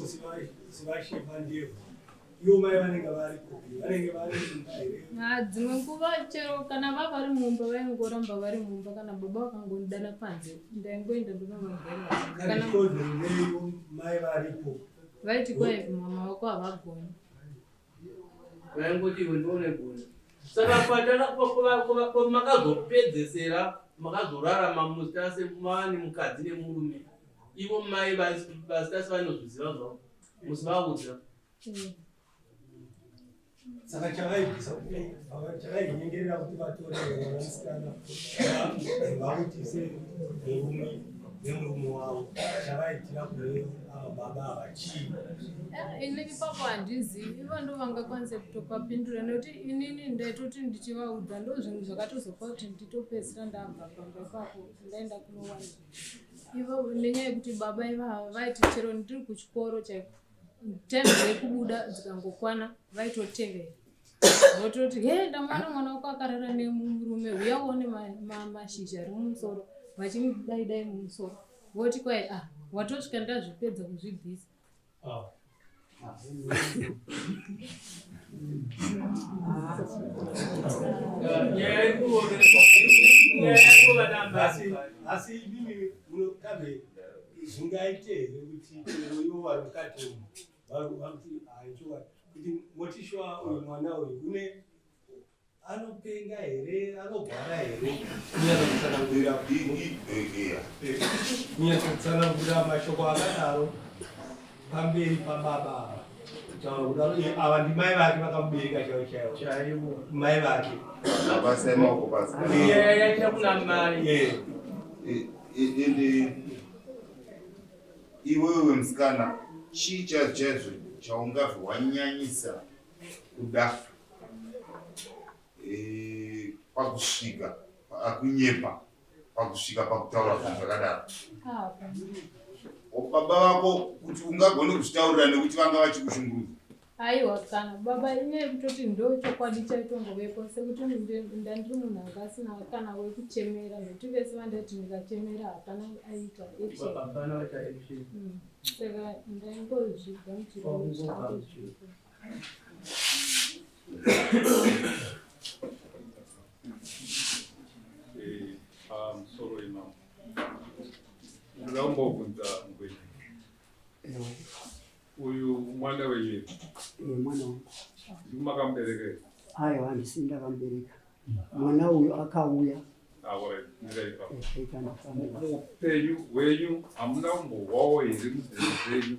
usivashepa ndebvu, ivo mai vanenge vari kupi? Vanenge vari mumba here? Ah, dzimwe nguva chero kana vava vari mumba vaingoramba vari mumba, kana baba vakangondidana panze ndaingoenda ndonovagera. Kana chikodzero neivo mai varipo, vaiti kwai mama vako havagoni. Vaingoti iwe ndiwe unegona. Saka makazopedzesera makazorarama muzita mava nemukadzi nemurume, ivo mai vasitasi vanozviziva zvavo musivaudza. Saka chavaibvisa chavainyengerera kuti vatore mwana musikana vamutise murume nemurume wavo, chavaitira kune ava baba ava chii? Ini ipapo handizivi, ivo ndo vangakwanise kutopapindura nekuti inini ndaitoti ndichivaudza ndo zvinhu zvakatozopa kuti nditopedzisira ndabva pamba ipapo ndaenda kunowana ivo, nenyaya yekuti baba ivava vaiti chero ndiri kuchikoro chaiko time dzekubuda dzikangokwana vaitotevera vototi he ndamwana mwana wako akarara nemurume uya uone mashizha ari mumusoro. Vachimudai dai mumusoro. Voti kwai ah watosvika ndazvipedza kuzvibvisa. Ah. Asi imimi munokambe zvingaite here kuti ivo vari mukati umu vari kuti haichokwadi kuti motishwa uyu mwana uyu une Anopenga here? Anogwara here? Kunyatsotsanangura kunyatsotsanangura mashoko akadaro pamberi pababa ava kutaura kudaro eh, ava ndimai vake vakamubereka chaivo chaivo chaivo mai vake Basa emaoko basa. Nyaya yaita kuna mai. Eh. Ende iwewe musikana chii chaizvo chaizvo chaungabve wanyanyisa kuda eh, pakusvika akunyepa pakusvika pakutaura zvinhu zvakadaro baba vako kuti ungagone kuzvitaurira nekuti vanga vachikushungurudza aiwa kana baba inyaya yekutoti ndo chokwadi chaitongovepo sekuti ndandiri munhu anga asina kana wekuchemera nekuti vese vandati ndikachemera hapana aita action saka ndaingozvigamuchira. Pamusoro imambo ndoda kumbobvunza mugwenya uyu mwana wenyu here? Mwana wangu. Ndimi makamubereka here? Aiwa, handisi ndakamubereka. Mwana uyu akauya Muupenyu hwenyu hamuna kumbohwawo here munzeve dzenyu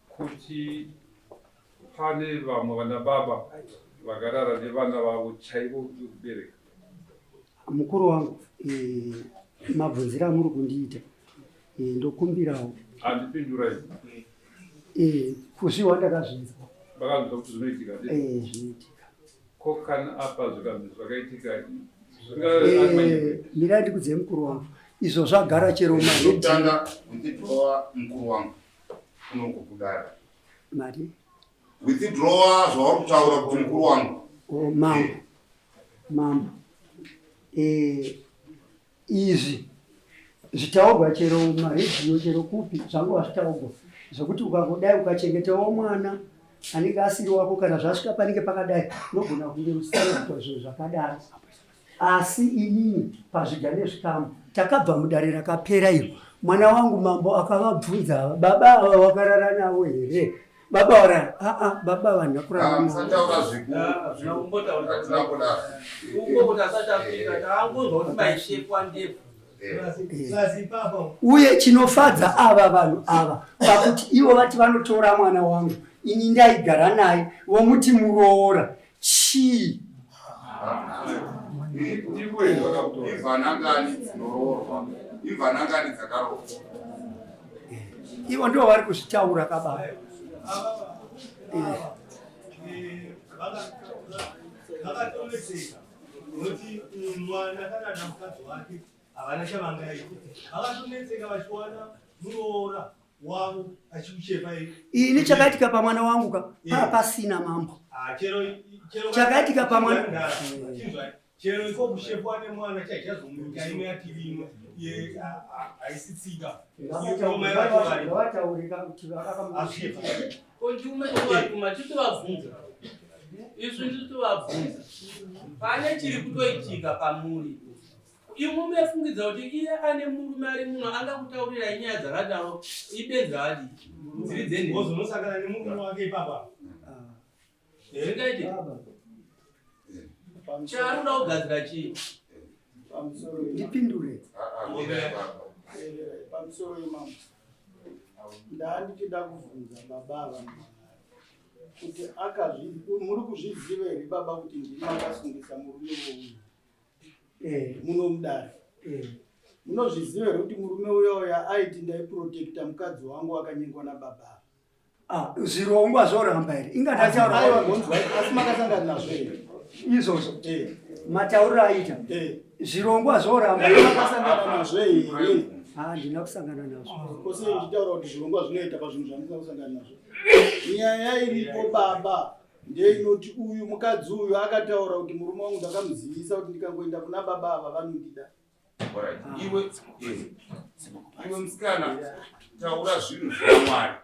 kuti pane vamwe vana baba vakarara nevana vavo chaivo vekubereka? Mukuru wangu, eh, mabvunziro amuri kundiita eh, ndokumbirawo. Handipindurai. Eh, kuzvihwa ndakazvinzwa. Vakanzwa kuti zvinoitika? Zvinoitika. Ko kana apa zvikanzi zvakaitika eh, mirai ndikudzei mukuru wangu izvo zvagara chero maitanga withdrawa mukuru wangu kunoko kudara mari withdrawa zvauri kutaura kuti mukuru wangu oh, mambo mambo eh, Izvi zvitaurwa chero maredhiyo chero kupi zvangova zvitaurwa zvekuti ukangodai ukachengetawo mwana anenge asiri wako kana zvasvika panenge pakadai unogona kunge usina zvinhu zvakadaro asi inini pazviga nezvikamu takabva mudare rakapera iro mwana wangu mambo akavabvunza ava baba ava wakarara navo here baba warara aa baba vanhu vakurara musataura uye chinofadza ava vanhu ava pakuti ivo vati vanotora mwana wangu ini ndaigara naye vomuti muroora chii imvanangani dzinoroorwa imvanangani dzakaroorwa ivo ndivo vari kuzvitaura kababa vakatomeseka nekuti mwana kana na mukadzi wake havana chavangaita vakatonetseka vachiwana muroora wavo achiuchepa ini chakaitika pamwana wangu ka paa pasina mambo ah, chero chakaitika pamwana chero iko kushepwa nemwana chaichazomuita imwe yatiri imwe haisi tsika kondiume titovabvunza isu nditovabvunza pane chiri kutoitika pamuri Imwi mefungidza kuti iye ane murume ari muno angakutaurirai nyaya dzakadaro ibenzi raadii dziri dzenhema. Wozonosangana nemurume wake ipapa. Zvingaite. Chaari kuda kugadzira chii? Ndipindure. Pamusoro imambo. Ndandichida kuvhunza baba ava kuti akazvi muri kuzviziva here baba kuti ndimi makasungisa murume wouyu? eh. muno mudare eh. Munozviziva here kuti murume uya uya aiti ndaiprotecta mukadzi wangu akanyengwa nababa? Ah, zvirongwa zvoramba here? Inga ndataura asi makasangana nazvo here izvozvo? Eh. Matauriro aita eh. Zvirongwa zvoramba makasangana nazvo here? Handina kusangana nazvo. Kose ndichitaura kuti zvirongwa zvinoita pazvinhu zvandisina kusangana nazvo. Nyaya iripo baba ndeinoti uyu mukadzi uyu akataura kuti murume wangu ndakamuzivisa kuti ndikangoenda kuna baba ava vanondida. Alright. Iwe iwe musikana taura zvinhu zvaMwari.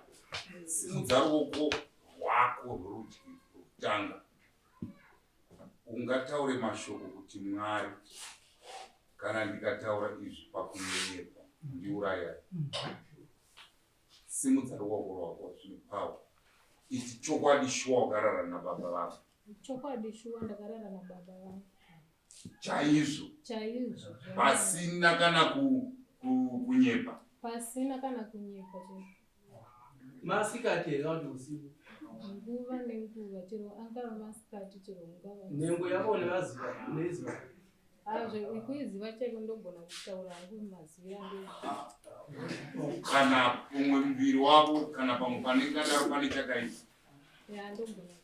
Simudza ruoko rwako rworudyi rwokutanga. Ungataure mashoko kuti Mwari kana ndikataura izvi pakunyepa ndiurayai. Simudza ruoko rwako zvine power. Iti chokwadi shuwa wakarara nababa vako. Chokwadi shuwa ndakarara nababa vangu. Chaizvo. Chaizvo. Pasina kana ku, ku, kunyepa. Pasina kana kunyepa chaizvo. Masikati here kana kuti usiku? Nguva nenguva chero angava masikati chero ungava. Nhengo yako unovaziva, unoiziva? Hazve kuiziva chaiko ndogona kutaura hangu maziviro ando. Kana umwe muviri wavo kana pamwe pane ngadaro pane chakaipa. Ya ndogona.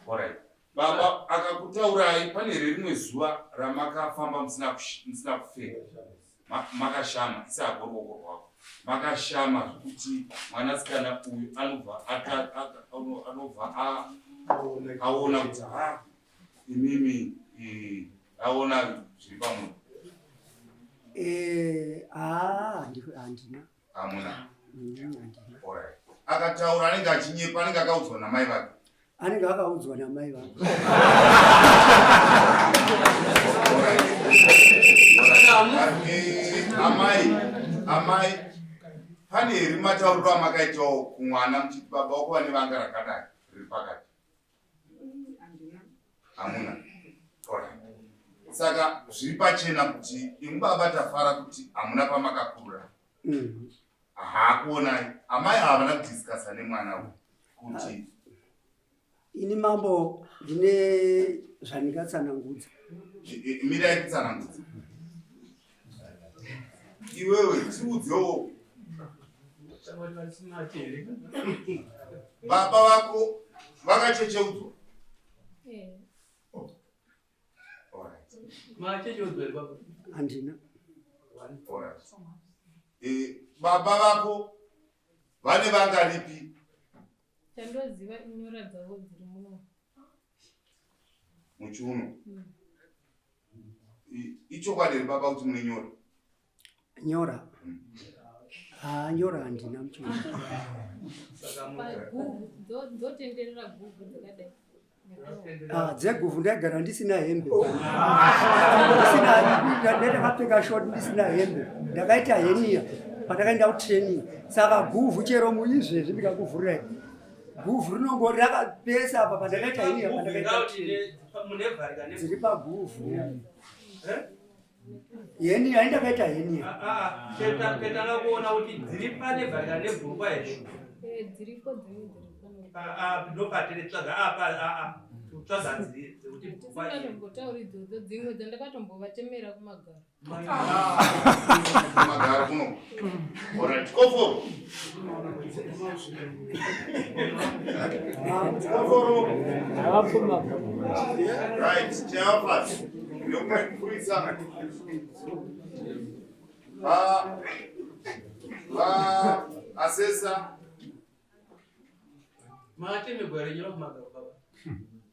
Alright. Baba akakutaurai pane here rimwe zuva ramakafamba musina musina kupfeka makashama isako ruoko rwako makashama zvekuti mwanasikana uyu anobva anobva aona kuti ha imimi aona zviri pamuri eh, ah, handina hamuna mm, akataura anenge achinyepa anenge akaudzwa namai vake anenge akaudzwa namai vake amai amai pane here matauriro amakaitawo kumwana muchiti baba wako vane vanga rakadai riri pakati hamuna saka zviri pachena kuti imwi baba tafara kuti hamuna pamakakurura mm. haakuonai amai havana kudiscasa nemwana uyu kuti ini mambo ndine zvandingatsanangudza mirai kutsanangudza iwewe tiudzewo baba vako vakachecheudzwa handina eh, baba vako vane vangaripi chandoziva inyora dzavo dziri muno muchiuno mm. Ichokwadi here baba kuti mune nyora? Nyora? Haa, nyora handina muchiuno. Dzotenderera guvhu dzakadai. Ah, dzeguvhu ndaigara ndisina hembe. Ndisina ndakapfeka short ndisina hembe. Ndakaita henia pandakaenda kutraining. Saka guvhu chero muizvezvi ndikakuvhurirai. Guvhu rinongori rakapesa apa pandakaita henia pandakaita training. Dziri paguvhu. Eh? Henia indakaita henia. Ah, ah, petanga kuona kuti dziri pane vharika nebhurukwa here. Eh, dziripo dzimwe dziri pano. Ah, ah, ndopatiri tsvaga apa ah, ah. Tsvaga dziri dzekuti bhurukwa. Tisingatombotauri idzodzo dzimwe dzandakatombovatemera kumagaro. Kumagaro kuno. Alright, koforo. Koforo. Right, Cleophas. Nekumwe Va va asesa Makatemegwa renyu kumagaro baba.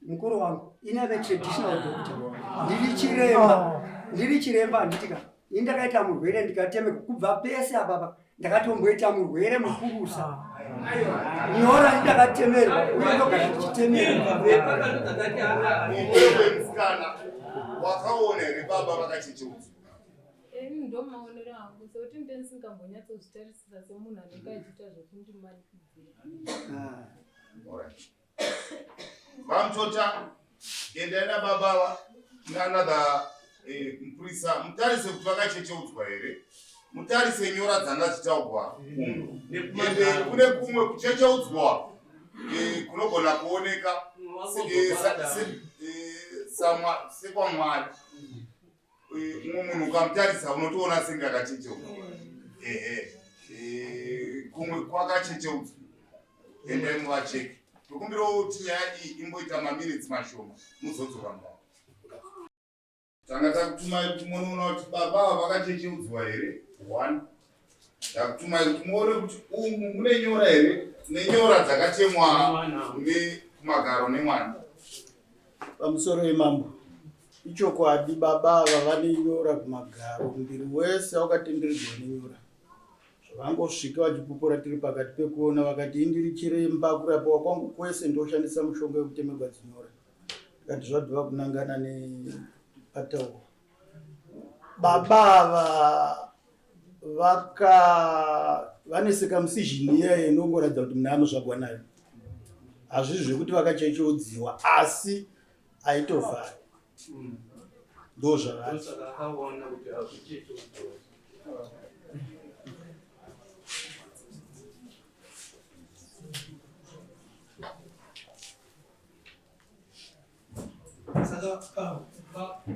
Mukuru wangu, ini ave traditional doctor. Ndiri chiremba. Ndiri chiremba handitika. Ini ndakaita murwere ndikatemeka kubva pese apa ndakatomboita murwere mukurusa. Nyora ndakatemerwa uye ndogara ndichitemerwa. Iwewe musikana wakaona here baba vakachecheudzwa? Ini ndomaonero angu sekuti ndendisingambonyatsozvitarisisa semunhu anenge achiita zvekundimanikidzira. Alright. Vamutota endai nababa ava neanother eh, mupurisa mutarise kuti vakachecheudzwa here mutarise nyora dzanga dzichitaugwa kumwe ende kune kumwe kuchecheudzwa eh, kunogona kuoneka eh, sekwamwari mumwe munhu ukamutarisa unotoona senge akachecheudzwa ehe eh, kumwe kwakachecheudzwa endai muvacheke tokumbirawo kuti nyaya iyi imboita maminitsi mashoma muzodzoka mudare tanga takutumai kuti munoona kuti baba ava vakachecheudzwa here one takutumai kuti muone kuti umu mune nyora here nenyora dzakatemwa nekumagaro nemwana pamusoro yemambo. Ichokwadi baba ava vane nyora kumagaro, muviri wese wakatenderedzwa nenyora. Zvavangosvika vachipupura tiri pakati pekuona vakati indiri chiremba kurapiwa kwangu kwese ndoshandisa mushonga wekutemegwa dzinyora. Ndikati zvadhova kunangana nepatauro. Baba ava vaka vane circumcision iya inongoratidza kuti munhu anozvagwa nayo. Hazvisi zvekuti vakachechodziwa asi aitovhara ndozvavari. Saka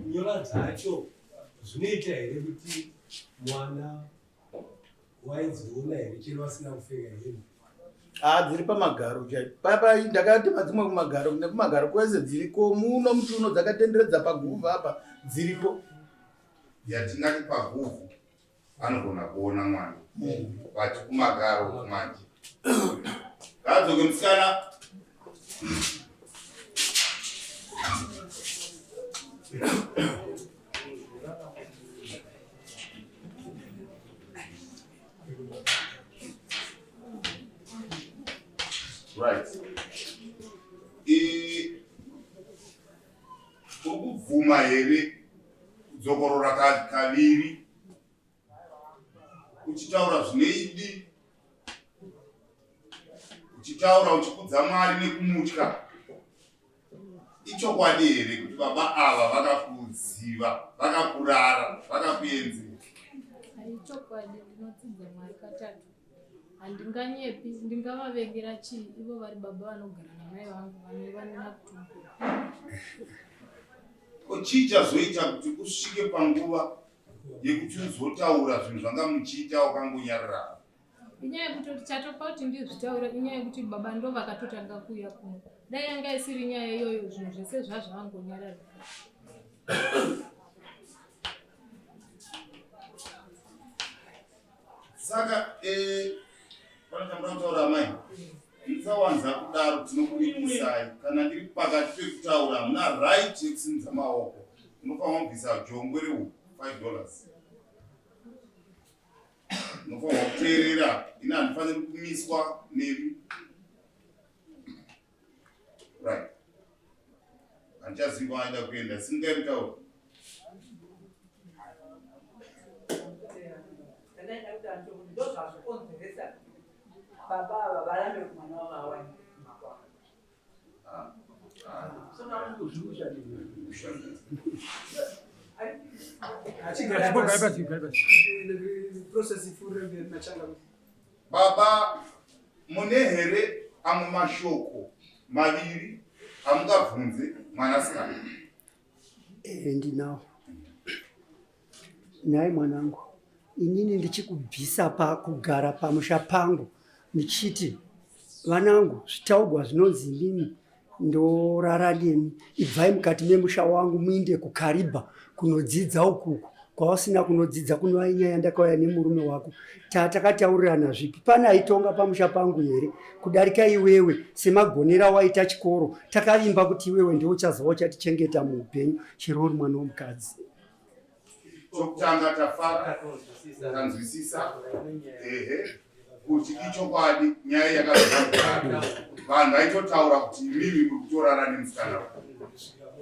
nyora dzacho zvinoita here kuti mwana waidziona here chero vasina kupfeka hembe? Ah, dziri pamagaro chaipo. Papa ndakatema dzimwe kumagaro nekumagaro kwese dziriko muno muchiuno dzakatenderedza paguvhu apa dziriko. Yatingati paguvhu anogona kuona mwana but kumagaro manje ngaadzoke musikana right uri kubvuma here kudzokorora kaviri uchitaura zvine idi uchitaura uchikudza mwari nekumutya ichokwadi here kuti baba ava vakakuziva vakakurara vakakuenzera ichokwadi ndinotsidza mwari katatu handinganyepi ndingavavengera chii ivo vari baba vanogara namai vangu vanovanina kutumbura ko chii chazoita kuti usvike panguva yekuti uzotaura zvinhu zvanga muchiita wakangonyarara inyaya yekutoti chatopa kuti ndizvitaura inyaya yekuti baba ndo vakatotanga kuuya kuno dai yanga isiri nyaya iyoyo zvinhu zvese zvazvavangonyarara saka eh, pane chamura kutaura amai musawanza kudaro tinokuvimbisai kana ndiri pakati pekutaura hamuna right yekusimudza maoko unofanira kubvisa jongwe rehuku 5 dollars unofanirwa kuteerera ini handifaniri kumiswa nemi right handichazivi kwaenda kuenda simukai mutaura ndozvazvokonzeresa baba ava varambe kumwana wavo awane Baba mune here amwe mashoko maviri amungabvunze mwanasikana? Eh, ndinawo. Nhai mwanangu, inini ndichikubvisa pakugara pamusha pangu ndichiti vanangu zvitaugwa zvinonzi inini ndorara nemi ibvai mukati memusha wangu muinde kukaribha kunodzidza ukuku kwausina kunodzidza kunova inyaya ndakauya nemurume wako tatakataurirana zvipi pane aitonga pamusha pangu here kudarika iwewe semagonera waita chikoro takavimba kuti iwewe ndiwe uchazova uchatichengeta muupenyu chero uri mwana womukadzi Chokutanga tafara tanzwisisa ehe kuti ichokwadi nyaya yakazaa vanhu vaitotaura kuti imimi muri kutorara nemusikana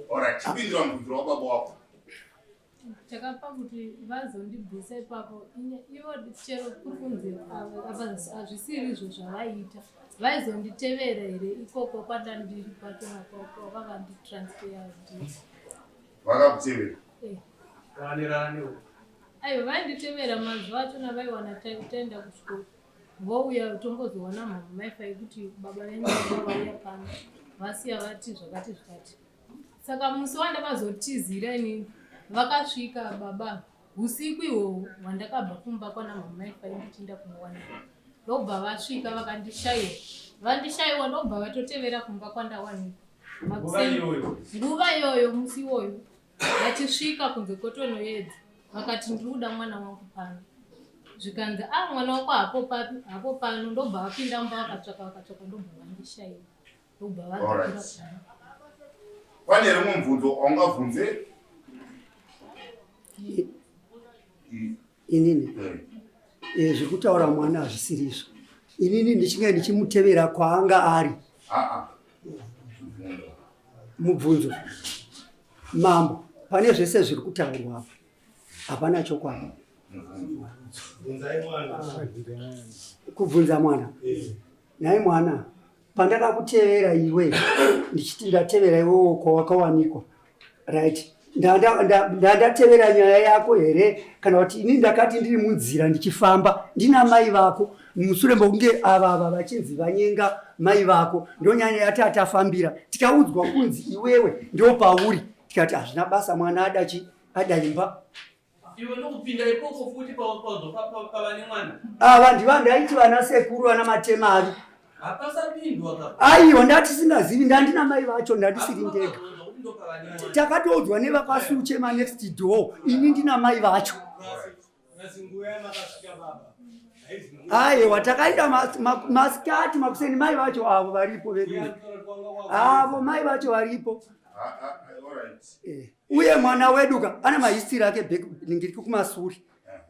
orit chipindura mubvunziro wababa wako chakapa kuti vazondibvisa ipapo ivo chero kuri kunzi hazvisiri izvo zvavaiita vaizonditevera here ikoko kwandandiri kwacho vavanditranspera ndiri Vakakutevera? Eh. Aiwa vainditevera mazuva achona vaiwana taenda kuchikoro vouya tongozowana mhamha maifa yekuti baba venyu vauya pano vasiya vati zvakati zvakati saka musi wandakazotizira inini vakasvika baba usiku ihwohwo hwandakabva kumba kwana mhamha maifa ndichienda kunowana ndobva vasvika vakandishaiwa vandishaiwa ndobva vatotevera kumba kwandawanikwa nguva iyoyo musi iwoyo vachisvika kunze kwotonoedza vakati ndiri kuda mwana wangu pano zvikanzi a ah, mwana wako hapo papi hapo pano ndobva vapinda mumba vakatsvaka vakatsvaka ndobva vandishaiwa ndobva vadzokera pane rimwe mubvunzo waungabvunze Inini eh, zviri kutaura mwana hazvisiri izvo. Inini ndichinge ndichimutevera kwaanga ari. Mubvunzo mambo, pane zvese zviri kutaurwa apa hapana chokwadi. Kubvunza mwana eh. Nhai mwana, pandakakutevera iwe ndichiti ndatevera iwewo kwawakawanikwa right ndandatevera nyaya yako here kana kuti ini ndakati ndiri munzira ndichifamba ndina mai vako mushure mokunge ava ava vachinzi vanyenga mai vako ndonyanya yati atafambira tikaudzwa kunzi iwewe ndo pauri tikati hazvina basa mwana adachi adaimba Iwe ndokupinda ikoko futi pava nemwana. Ava ndiva ndaiti vana sekuru vana matemari. Hapasapindwa ka. Aiwa ndatisingazivi ndandina mai vacho ndandisiri ndega. Takatoudzwa nevakasuche ma next door ini ndina mai vacho. Aiwa takaita masikati makuseni mai vacho avo varipo vedu. Avo mai vacho varipo. Eh. Uye mwana wedu ka ane mahistiri ake ningiriki kumasure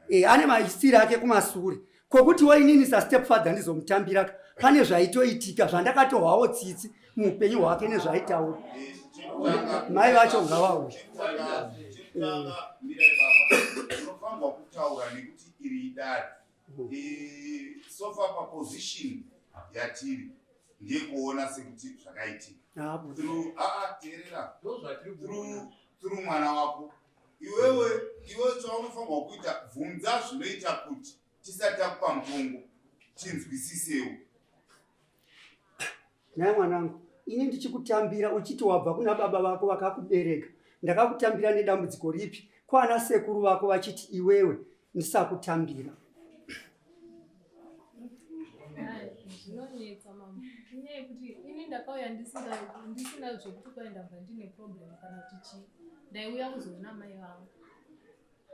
e, ane mahistiri ake kumasure kokuti wo inini sastep father ndizomutambira ka pane zvaitoitika zvandakatohwawo tsitsi muupenyu hwake nezvaitaura mai vacho ngavauye unofanirwa kutaura nekuti iri idare sofa paposition yatiri ndeyekuona sekuti zvakaitika through aa teerera through through mwana wako iwewe iwe chaunofanirwa kuita bvunza zvinoita kuti tisati takupa mutongo tinzwisisewo Nhai mwanangu, ini ndichikutambira uchiti wabva kuna baba vako vakakubereka, ndakakutambira nedambudziko ripi? Kwana sekuru vako vachiti iwewe ndisakutambira. Zvinonetsa mama, inyaya yekuti ini ndakauya ndisina zvekuti kwai ndabva ndine problem kana kuti chii, ndaiuya kuzoona mai vangu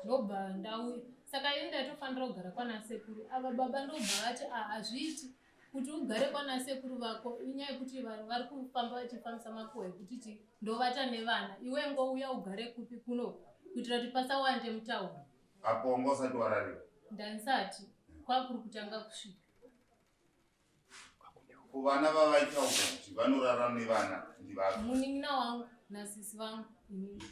ndobva ndauya, saka ini ndaitofanira kugara kwana sekuru ava. Baba ndobva vati ah, hazviiti kuti ugare kwana sekuru vako inyaya yekuti vanhu vari kufamba vachifambisa makuhwa ekuti chi ndovata nevana iwe ngouya ugare kupi kuno kuitira kuti pasawande mutauro. Apo wanga usati wararira? Ndanisati, kwakuri kutanga kusvika. Kuvana vavaitaurwa kuti vanorara nevana ndivapi? Munin'ina wangu nasisi vangu inini.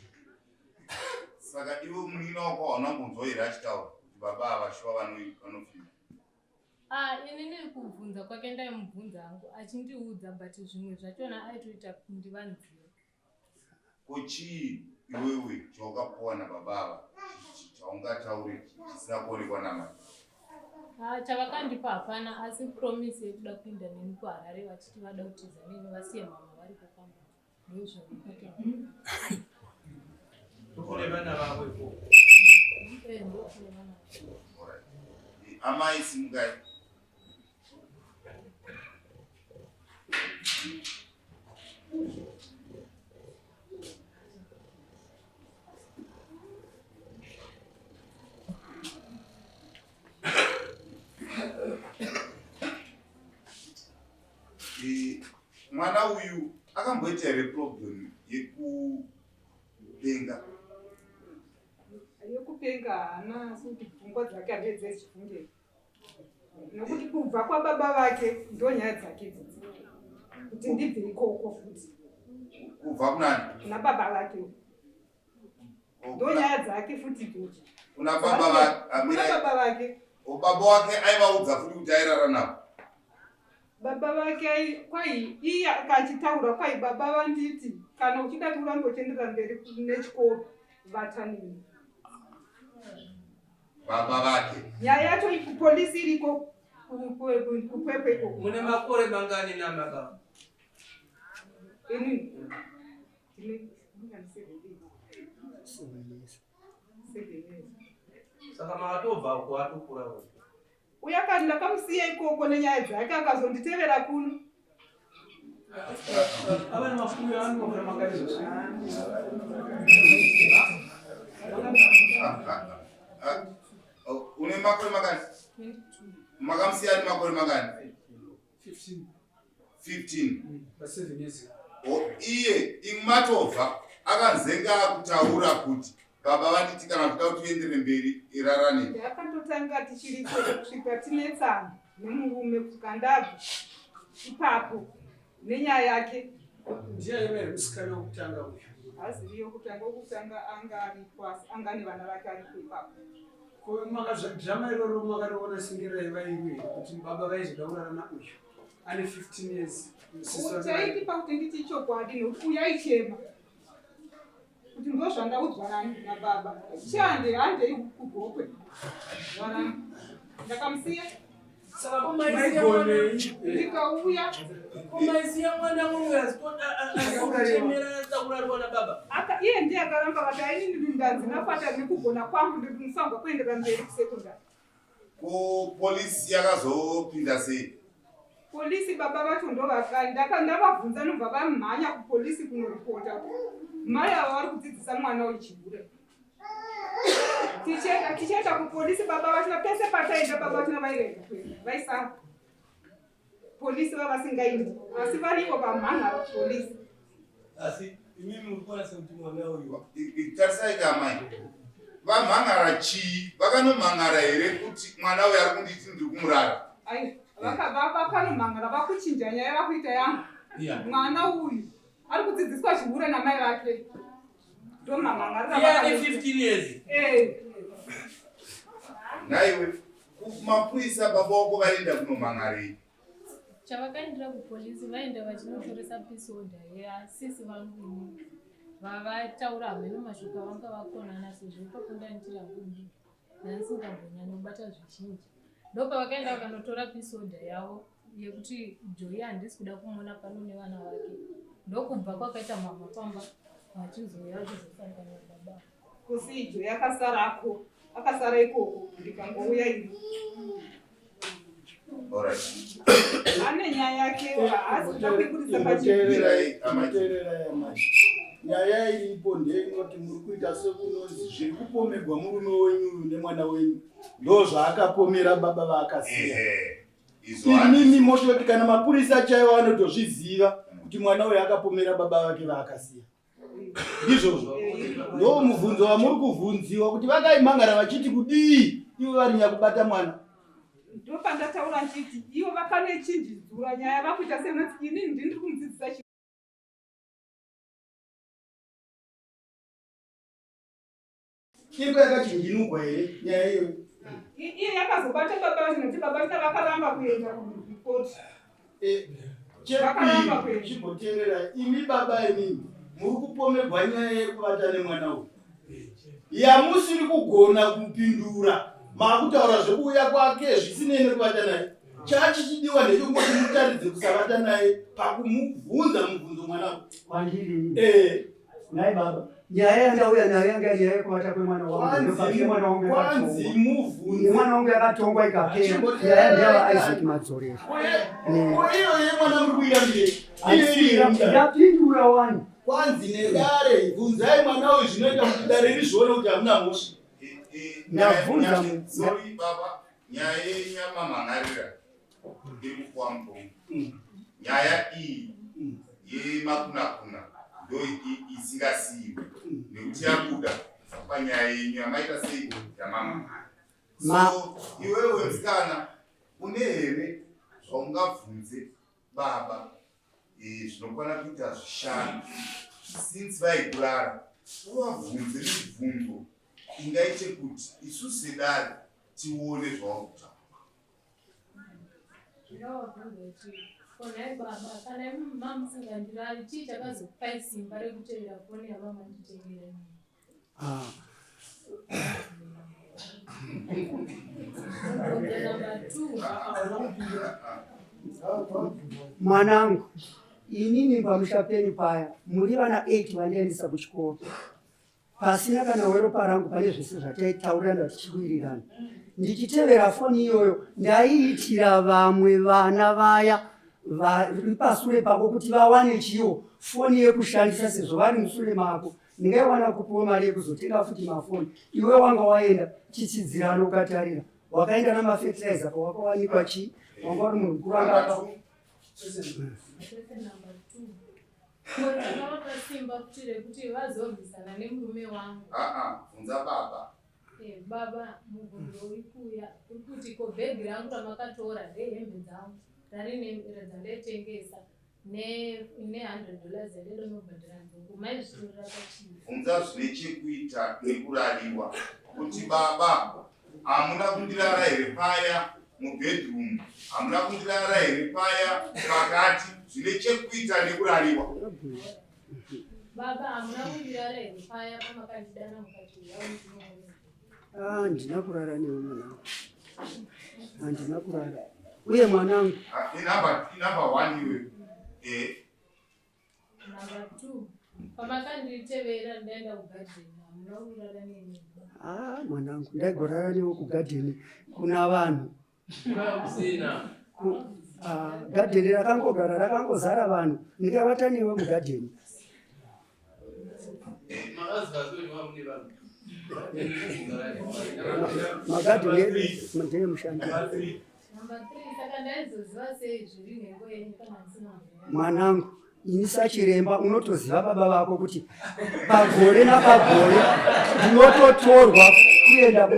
Saka iwe munin'ina wako hauna kumbonzwa here achitaura kuti baba ava shuwa vanofima? Ah, inini kubvunza kwake ndaimubvunza hangu achindiudza but zvimwe zvachona aitoita kundivanzira. Ko chii iwewe chawakapuwa nababa ava chaungataure chisina kuonekwa namai? Ah, chavakandipa hapana asi promise yekuda kuenda neni kuHarare vachiti vada kutiza neni vasiye mama varipo pamba. Ndozvavakataura. Kune vana vavo ikoko. Eh, ndokune vana vavo. Amai simukai. Mwana uyu akamboita here problem yekupenga? Yekupenga haana asi kuti pfungwa dzake handedzechifunge nokuti kubva kwababa vake ndonyaya dzake idzodzi kuti ndibve ikoko futi. Kubva kunani? Kuna baba vake ndonyaya dzake futi idzodzo. Kuna baba vake? Kuna baba vake. Baba wake aivaudza futi kuti airara navo? Baba vake kwai iye akachitaura kwai baba vanditi kana uchida kuti urambe uchienderera mberi nechikoro vata neni. Baba vake. Nyaya yacho kupolisi iriko kukwekwe ikoko. Mune makore mangani namababa? Ini ndine Saka makatobva uko atokura uko. Uya kani ndakamusiya ikoko nenyaya dzake akazonditevera kuno. Une makore mangani? Makamusiya ane makore mangani? 15. 15. Iye imwe matobva akanzenga akutaura kuti. Baba vanditi kana uchida kuti uendere mberi irara neni. Yakatotanga tichiri kusvika tinetsana nemurume kusvika ndabva ipapo nenyaya yake. Ndiye aiva here musikana wekutanga uyu? Hazivi wekutanga, wekutanga anga aripo asi anga nevana vake aripo ipapo. Ko makazvadrama iroro makariona senge raiva iro here kuti baba vaizoda kurara nauyu ane 15 years? Chaipi pakuti nditi chokwadi nekuti uyu aichema kuti ndozvandaudzwa nani nababa chande handei kugokwe varamba ndakamusiya ndikauya Kumaisiya mwana mumwe azikuchemera asakurarwa nababa. Aka iye ndiye akaramba kati ainini ndanzi nafata nekugona kwangu ndinofanirwa kuendera mberi kusekondari. Ko polisi yakazopinda sei? Polisi baba vacho ndovaka ndavabvunza nobva vamhanya kupolisi kunoripota mai ava vari kudzidzisa mwana uyu chihure. Tichienda tichienda kupolisi baba vachina pese pataenda baba vachina vairega kuenda vaisara. Polisi vavasingaindi asi varivo vamhan'ara kupolisi. Asi imimi muri kuona sekuti mwana uyu Tarisai ka amai. Vamhan'ara chii? Vakanomhan'ara here kuti mwana uyu ari kunditi ndiri kumurara? Ai vakanomhan'ara vakuchinja nyaya vakuita yangu. Mwana uyu ari kudzidziswa chihure namai vake. Ndomamhan'arira Iye ane 15 years. Eh. Nhaiwe, kumapurisa baba wako vaenda kunomhan'arei? Chavakaendera kupolisi vaenda vachinotoresa peace order yasisi vangu inini. Vavataura hameno mashoko avanga vakonana sezvo ipapo ndandiri hangu ndandisingambonyanyobata zvizhinji. Ndopavakaenda vakanotora peace order yavo yekuti Joy handisi kuda kumuona pano nevana vake. Ndokubva kwakaita mama pamba vachizouya vachizosangana nababa. Kusi Joy akasarako akasara ikoko ndikangouya ini. Alright. Ane nyaya yake haasi kuda kuibudisa pachena. Teererai amai. Nyaya iripo ndeinoti muri kuita sekunonzi zviri kupomegwa murume wenyu uyu nemwana wenyu ndozvaakapomera baba vaakasiya. Imimi mototi kana mapurisa chaiwo anotozviziva kuti mwana uyu akapomera baba vake vaakasiya. Ndizvozvo. Ndo mubvunzo wamuri kuvhunziwa kuti vakaimhangara vachiti kudii ivo vari nyakubata mwana. Ndopandataura nchiti ivo vakanechinjidzura nyaya vakuita senoti inini ndini ndiri kumudzidzisa chi Iko yakachinjinugwa here nyaya iyoyo? Iye yakazobata baba vacho nekuti baba vacho vakaramba kuenda kuripoti. Chepiri, chimboteerera imi baba imimi muri kupomegwa nyaya yekuvata nemwana uyu yamusiri kugona kupindura makutaura zvekuuya kwake zvisinei nekuvata naye chachichidiwa ndechekungoti mutaridze kusavata naye pakumubvunza mubvunzo mwana uyu kwandiri eh. Nhai baba, nyaya yandauya nayo yanga iri nyaya yekuvata kwemwana wangu. Ndopake mwana wangu Kwanzi yakatongwa. mubvunze. Mwana wangu yakatongwa ikapera. Nyaya ndeyava Isaac Madzorera. Ko iyo yemwana muri kuirambirei? Iyo iri here mudare? Ndapindura wani. Kwanzi nedare bvunzai mwana uyu zvinoita kuti dare rizvione kuti hamuna mhosva. Ndabvunza mu- Sorry baba, nyaya yenyamamhan'arira iri kupuwa mutongo. Nyaya iyi yemakunakuna ndo isingasiyiwe nekuti yabuda panyaya yenyu yamaita sei yamamhan'ara. So iwewe musikana une here zvaungabvunze baba eh, zvinokwana kuita zvishanu since vaikurara uvabvunze mibvunzo ingaite kuti isu sedare tione zvauri kutaura. Ndinovabvunza kuti ko nhai baba kana imi mamusingandirari chii chakazokupai simba rekutevera foni yamamanditengera inini? Ah. Mubvunzo number two. Mwanangu, inini pamusha penyu paya muri vana 8 vandiendesa kuchikoro pasina kana weropa rangu pane zvese zvataitaurirana tichiwirirana. Ndichitevera foni iyoyo ndaiitira vamwe vana vaya vari pasure pako kuti vawane chiwo foni yekushandisa sezvo vari musure mako. Ndingaiwana kupiwa mari yekuzotenga futi mafoni. Iwe wanga waenda chitsidzirano ukatarira wakaenda namafetiraiza pawakawanikwa chii wanga uri munhu mukuru anga apa Question number two. Ndakavapa simba kuti rekuti vazorwisana nemurume wangu. Aa, bvunza baba. Eh, baba mubvunzo uri kuuya uri kuti ko bhegi rangu ramakatora rehembe dzangu rarine dzandaitengesa ne ne 100 dollars yandainobhadhara nzungu maizvitorera pachii? Bvunza zvine chekuita nekurariwa kuti baba hamuna kundirara here paya mubedroom, hamuna kundirara here paya pakati, zvine chekuita nekurariwa. Baba hamuna kundirara here paya pamakandidana mukati uya ndinoona? Ah, handina kurara newe mwanangu, handina kurara uye mwanangu. Ah, inumber one iwe. Eh, Number two, pamakanditevera ndaenda kugadheni hamuna kurara neni. Ah, mwanangu, ndaigorara newe kugadheni kuna vanhu. Kusina. Ah, gadheni rakangogara rakangozara vanhu, ndikavata newe mugadheni. Makaziva sei kuti mune vanhu? Magadheni edu ndeye mushandi. Number three, saka ndaizoziva sei zviri nhengo yenyu kana ndisina mvura? Mwanangu, ini sachiremba unotoziva baba vako kuti pagore napagore ndinototorwa kuenda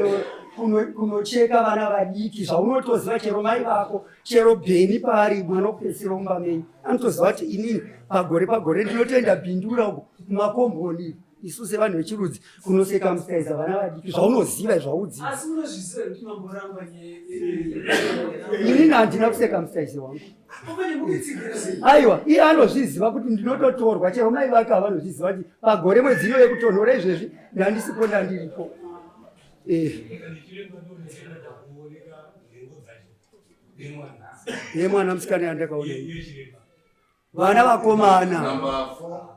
kunocheka vana vadiki, zvaunotoziva chero mai vako chero Bheni paari mwana wokupedzisira mumba menyu anotoziva kuti inini pagore pagore ndinotoenda Bindura uko kumakomboni isu sevanhu vechirudzi kunosekamusitaiza vana vadiki, zvaunoziva zvaudzidza. Asi munozviziva kuti mamboramba nyaya. Inini handina kusekamustaizi wangu. Umene mukutsigira sei? Aiwa, iye anozviziva kuti ndinototorwa, chero mai vake havanozviziva kuti pagore mwedzi iyo yekutonhora izvezvi ndandisipo ndandiripo. Eh, yemwana musikana yandakaona iyi. Vana vakomana. Number four.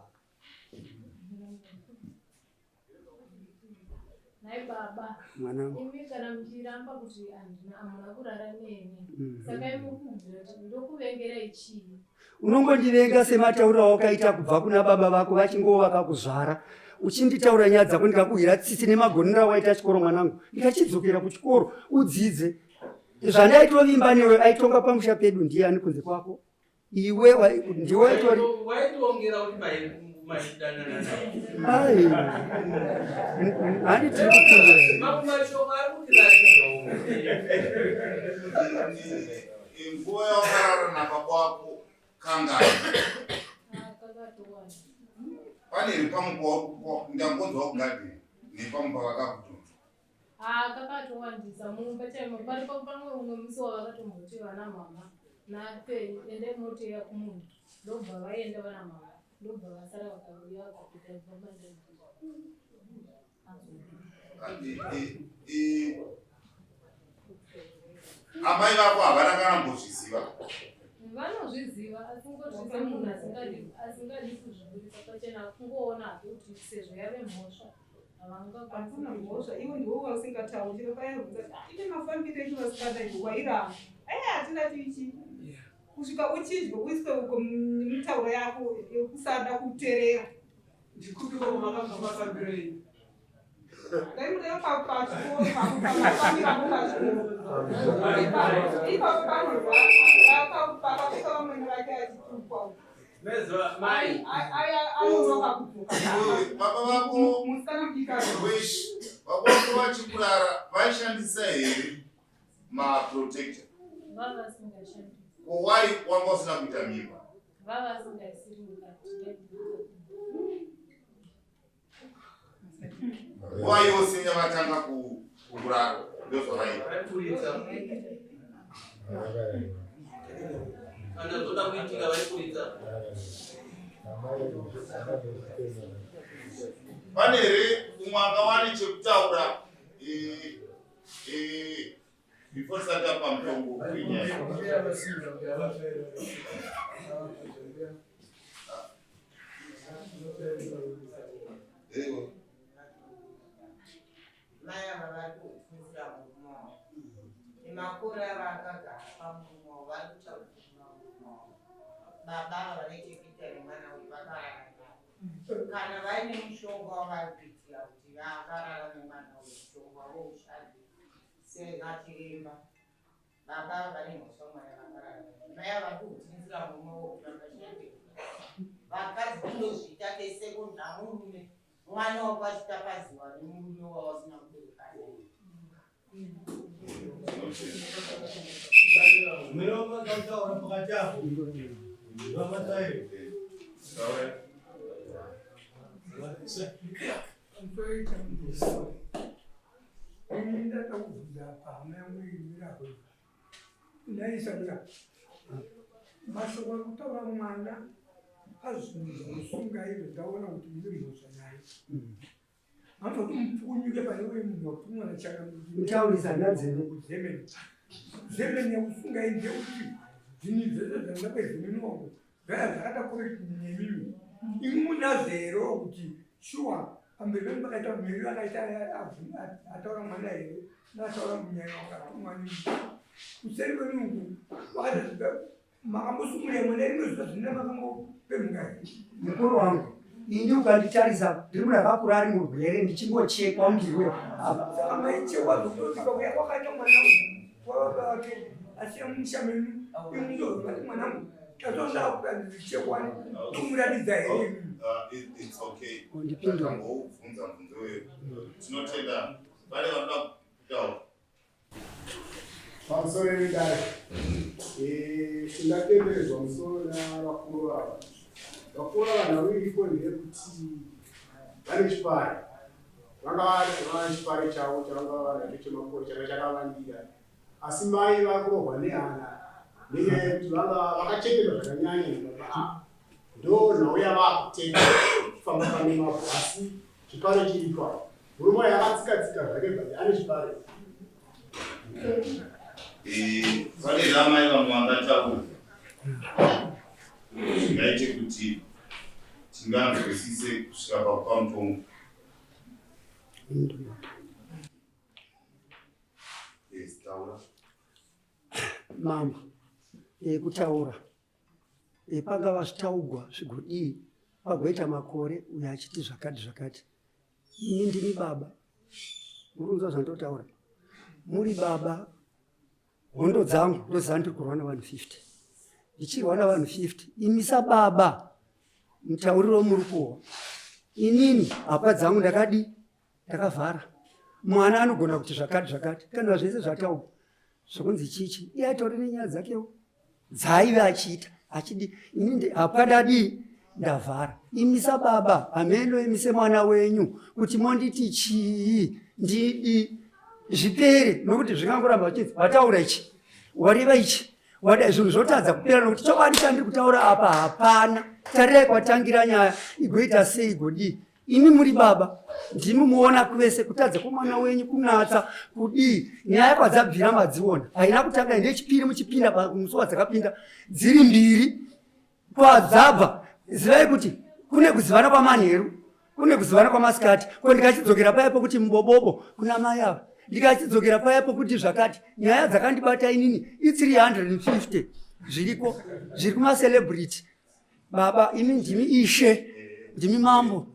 Nhai baba, Mwanangu. imi kana muchiramba kuti handina hamuna kurara neni, saka imi kubvira kuti ndokuvengerai chii? Unongondivenga sematauriro awakaita kubva kuna baba vako vachingova vakakuzvara, uchinditaura nyaya dzako ndikakuhwira tsitsi nemagonero awaita chikoro mwanangu, ndikachidzokera kuchikoro udzidze zvandaitovimba newe. Aitonga pamusha pedu ndiani kunze kwako iwe? Ndiwe waitori. Waitiongera kuti maidanana naye. Ai, handi tiri kupindura. Mamwe mashoko ari kutiratidza. Nguva yawakarara nababa wako kangani? Ah, kakatowanda. Pane here pamwe ndangonzwa kugadheni nepamwe pavakakutonza? Ah, kakatowandisa mumba chaimo. Paripo pamwe umwe musi wavakatomboti vana mama nape endai moteya kumunda, ndobva vaenda vana mama, ndobva vasara vakauya vakapinda mumba. Ah, amai vako havana kana mbozviziva? Vanozviziva, asi ngoti semunhu asingadi kuzvibudisa pachena, kungoona hake kuti sezvo yave mhosva havangakwanisi. Hakuna mhosva, iwe ndiwe wausingatauri. Chero payarunza ine mafambiro enyu vasikana ivo wairamba, ai hatina chichi kusvika uchidye uiswe uko mitauro yako yekusada kuterera. Ndikupi koko makabva mafambiro enyu? Dai mudayo pachikoro pamafambiro pachikoro ipapo panorwa pakasvika vamwene vake achitukwa uko. Mezwa mai. Aya anonoka kudzoka. Baba vako musikana mudikani. Wish, baba vako vachikurara vaishandisa here maprotector? Vava vasingashandisi. Ko wai wanga usina kuita mimba? Vava vasingaisiri mukati. Nguva yose yavatanga kukurara ndozvavaita? Vaikuridza. Kana zvoda kuitika vaikuridza. Pane here umwe akawane chekutaura before tisati tapa mutongo wenyaya? Ewo. Mai ava vari kufunzira murume wavo nemakore ava akagara pamurume wavo, vari kutaura murume wavo. Baba ava vane chekuita nemwana uyu, vakarara naye. Kana vaine mushonga wavari kuitira kuti vakarara nemwana uyu, mushonga wavo ushande sezachiremba. Baba ava vane mhosva, mwana vakarara naye. Mai ava vari kutinzira murume wavo kuti vakashande. Vakadzi tinozviita tese kunzva murume mwana wako achitapaziwa nemurume wawasina kubereka naye. Mashoko ekutaura mwana pazvinhu zvamusunga izvo ndaona kuti mune mhosva naye. Vanoti mupukunyuke pane uyu munhu watumwa nachakutaurisa nadzeve kuzemeni. Zemeni yakusunga iyi ndeyekuti zvinhu zvese zvanga kwezemeni wangu zvaya zvakada correct nemimi. Imi munazvo here kuti shuwa pamberi penyu pakaita miri akaita ataura mwana here nataura munyaya wakatumwa nemi. Kuseri kwenyu uku kwakaita Makambosumurira mwana rimwe zuva zvina makambopemhuka here? Mukuru wangu, ini ukanditarisa ndiri munhu akakura ari murwere ndichingochekwa muviri apa. Saka maichekwa zvokutoti pakuya kwakaita mwana wababa vake asiya mumusha menyu imwi ndozvati mwanangu tazosvaka kukandichekwa ndomuratidza here? It's okay. Ndipindure. Ndakambobvunza mubvunzo uyu. Tinotenda vale vanoda kutaura. Pamusoro vedare, eh, tingatenderedzwa musoro navakuru ava. Vakuru ava nhau iripo ndeyekuti vane chipare, vanga vane chipare chavo chavanga vanacho chemakore changa chakavandira, asi mai vakurohwa nehana nenyaya yekuti vanga vakachengetwa zvakanyanya nababa ava. Ndo nhau yavakutenda kufamba pane mavhu asi chipare chiripo apa. Murume uyu akatsika tsika zvake but ane chipare. Eh, pane ramai vamwe vangataura zvingaite kuti tinganzwisise kusvika pakupa mutongo. Yes, taura. Mambo, eh, kutaura e, pangava zvitaugwa zvigodii pagoita makore uyo achiti zvakati zvakati ini ndini baba muri kunzwa zvandotaura muri baba hondo dzangu ndoziva ndiri kurwa navanhu 50 ndichirwa navanhu 50 imi sababa mutauriro muri kuhwa inini hapwa dzangu ndakadii ndakavhara mwana anogona kuti zvakati zvakati kana zvese zvataugwa zvokunzi chichi iye atori nenyaya dzakewo dzaaive achiita achidi ini hapandadii ndavhara imisa baba hameno imise mwana wenyu kuti monditi chii ndidi zvipere nokuti zvingangoramba zvichinzi wataura ichi wareva ichi wada zvinhu zvotadza kupera nokuti chokwadi chandiri kutaura apa hapana tarirai kwatangira nyaya igoita sei igodii Imi muri baba ndimi muona kwese kutadza kwemwana wenyu kunatsa kudii nyaya kwadzabvira madziona haina kutanga ndechipiri muchipinda pamusi wadzakapinda dziri mbiri kwadzabva zivai kuti kune kuzivana kwamanheru kune kuzivana kwamasikati ko ndikachidzokera paya pokuti mubobobo kuna mai ava ndikachidzokera paya pokuti zvakati nyaya dzakandibata inini i350 zviriko zviri kumacelebrity Baba, imi ndimi ishe, ndimi mambo.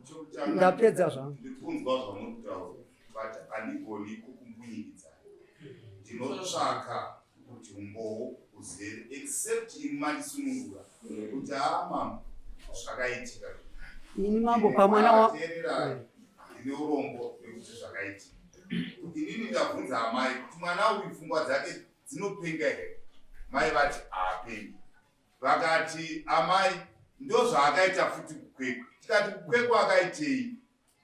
Ndapedza zvangu. Ndikunzwa zvamuri kutaura but handigoni kukumbunyikidzai. Ndinotsvaka kuti umbowo uzere except imi mandisunungura kuti haa mambo zvakaitika. Ini mambo pamwana wa Teererai, ndine urombo nekuti zvakaitika. Inini ndabvunza amai kuti mwana uyu pfungwa dzake dzinopenga here? Mai vati haapengi. Vakati amai ndozvaakaita futi kukwekwe. Tikati kukwekwe akaitei?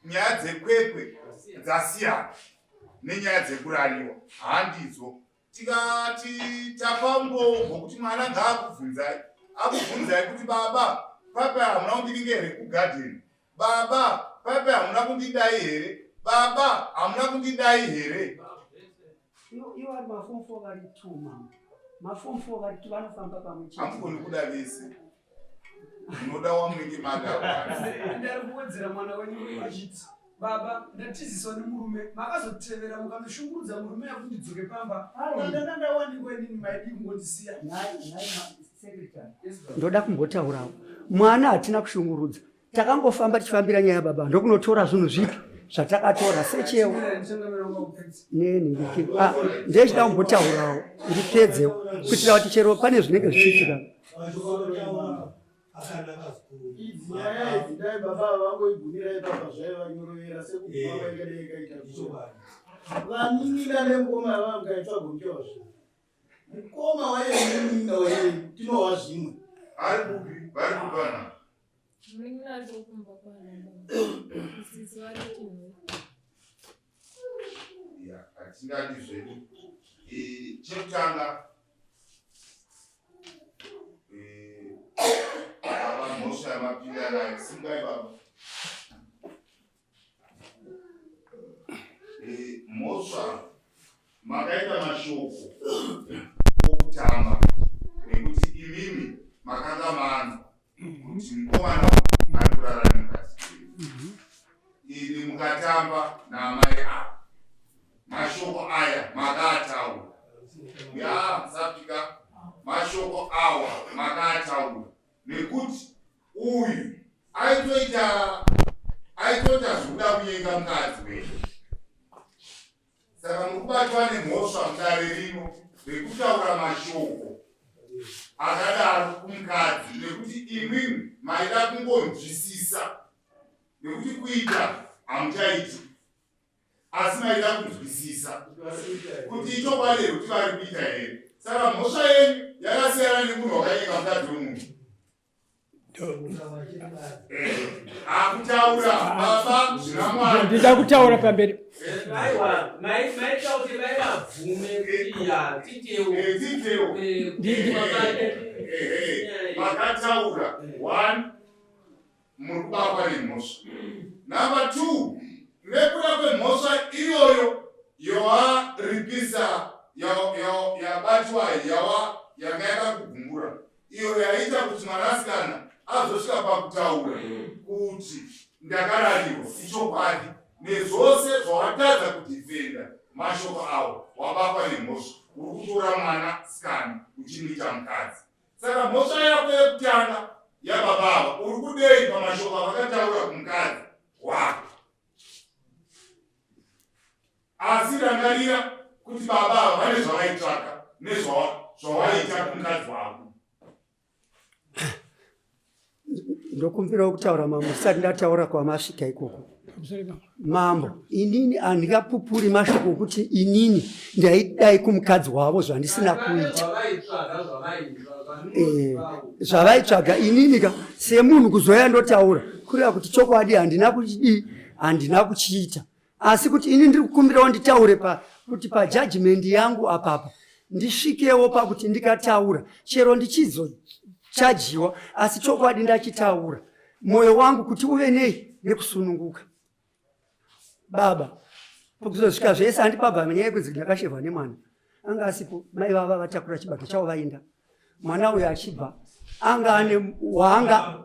Nyaya dzekwekwe dzasiyana nenyaya dzekurariwa handidzo. Tikati tapa umbowo hwokuti mwana ngaakubvunzai. Akubvunzai kuti baba papa hamuna kundivinga here kugadheni? Baba papa hamuna kundidai here? Baba hamuna kundidai here? Iwo ari maform 4 vari 2 mama. Maform 4 vari 2 vanofamba pamwe chete. Hamugoni kuda vese. Munoda wamunenge mada. Ndari kuwedzera mwana wenyu achiti baba ndatiziswa nemurume makazotevera mukanoshungurudza murume yakuti ndidzoke pamba ndanga ndawanikwa inini maidii kungondisiya. Ndoda kumbotaurawo. Mwana hatina kushungurudza. Takangofamba tichifambira nyaya baba ndokunotora zvinhu zvipi zvatakatora sechewo nenhingiki ah, ndechida kumbotaurawo ndipedzewo kuitira kuti chero pane zvinenge zvichiitika. Akanaka zvikuru. Idzi nyaya idzi dai baba ava vangoigumira ipapa zvaivanyorovera sekuguma kwaingadai ikaita Ichokwadi. Vanin'ina nemukoma ava mukaitsvaga muchavazvina. Mukoma waiye nemunin'ina waiye tinohwa zvimwe. Ari kupi? Vari kupana. Munin'ina ari kumba kwana baba. Sisi vari Chinhoyi. Ya, hatingadi zvedu. Chekutanga baba mhosva yamapinda nayo simukai baba. Mhosva makaita mashoko okutamba nekuti imimi makanga manzwa kuti mukomana ari kurara nemukadzi ini mukatamba naamai ava mashoko aya makaataura ya musapika mashoko awa makaataura nekuti uyu aitoita aitoita zvekuda kunyenga mukadzi wedu saka muri kubatwa nemhosva mudare rino rekutaura mashoko akadaro kumukadzi nekuti imwimwi maida kungonzwisisa nekuti kuita hamuchaiti asi maida kunzwisisa kuti ichokwadi here kuti vari kuita here saka mhosva yenyu yakasiyana nemunhu wakanyenga mukadzi wemunhu akutaura baba zvina Mwari Ndida kutaura pamberi. Aiwa, maita kuti mai vabvume kuti ya titewo. Titewo. Makataura one muri kubatwa nemhosva. Number two, nekuda kwemhosva iyoyo yowaripisa yabatwa yawa yanga yakakugumbura iyo yaita kuti mwanasikana azosvika pakutaura kuti ndakarariwa ichokwadi nezvose zvawatadza kudhifenda mashoko awo wabatwa nemhosva uri kutora mwana sikana uchimuita mukadzi saka mhosva yako yekutanga yababa ava uri kudei pamashoko avakataura kumukadzi wako asi rangarira kuti baba ava vane zvavaitsvaka nezvawaita kumukadzi wako. Ndokumbirawo kutaura mambo ndisati ndataura kwamasvika ikoko. Mambo, inini handingapupuri mashoko okuti inini ndaidai kumukadzi wavo zvandisina kuita. Zvavaitsvaga inini ka semunhu kuzoya ndotaura kureva kuti chokwadi handina kuchidii handina kuchiita asi kuti ini ndiri kukumbirawo nditaure pa kuti pajudgment yangu apapa ndisvikewo pakuti ndikataura chero ndichizochajiwa asi chokwadi ndachitaura mwoyo wangu kuti uve nei nekusununguka baba pakuzosvika zvese handipabva nyaya yekunzi ndakashevwa nemwana anga asipo mai vava vatakura chibage chavo vainda mwana uyu achibva anga ane waanga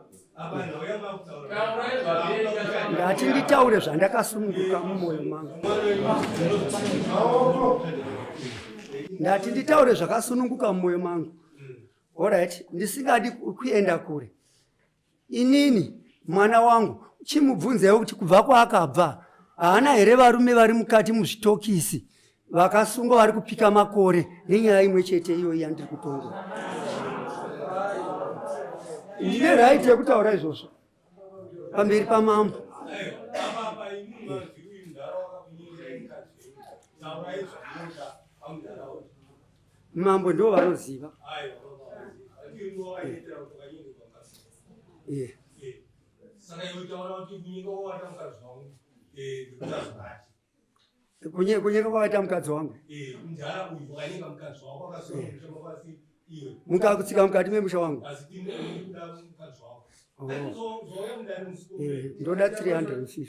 ndati nditaure zvandakasununguka mumwoyo mangu ndati nditaure zvakasununguka mumwoyo mangu orit ndisingadi kuenda kure Inini mwana wangu chimubvunzaiwo kuti kubva kwaakabva haana here varume vari mukati muzvitokisi vakasungwa vari kupika makore nenyaya imwe chete iyoyi yandiri kutonga. Ndine right yekutaura izvozvo pamberi pamambo. Mambo ndivo vanoziva. Kunyenga kwakaita mukadzi wangu mukakutsika mukati memusha wangu oh. Ndoda 350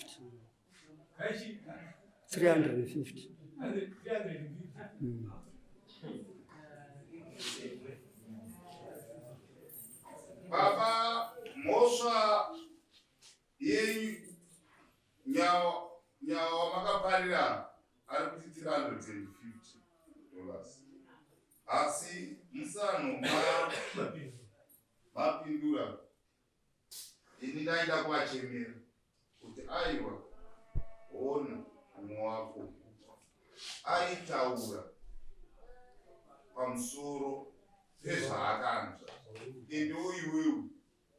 350. Baba, mhosva yenyu nyawa makaparira ari kuti 350 dollars asi musano mapindura Ini ndaida kuvachemera kuti aiwa hona mumwe wako aitaura pamusoro pezvaakanzwa endewo iwewe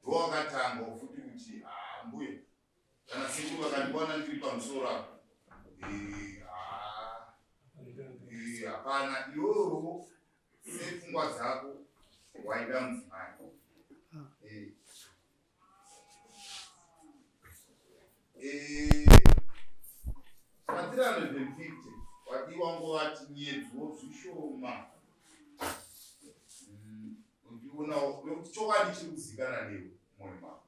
Ndowakatanga futi kuti ah, mbuya kana sekuru vakandiwana ndiri pamusoro apa eh, ah, eh, hapana iwewo sepfungwa dzako waida mudzimai eh. Eh, pa 350 wadiwa ngovati nyedzo zvishoma Ndionawo nekuti chokwadi chiri kuzikana newe mwoyo mako.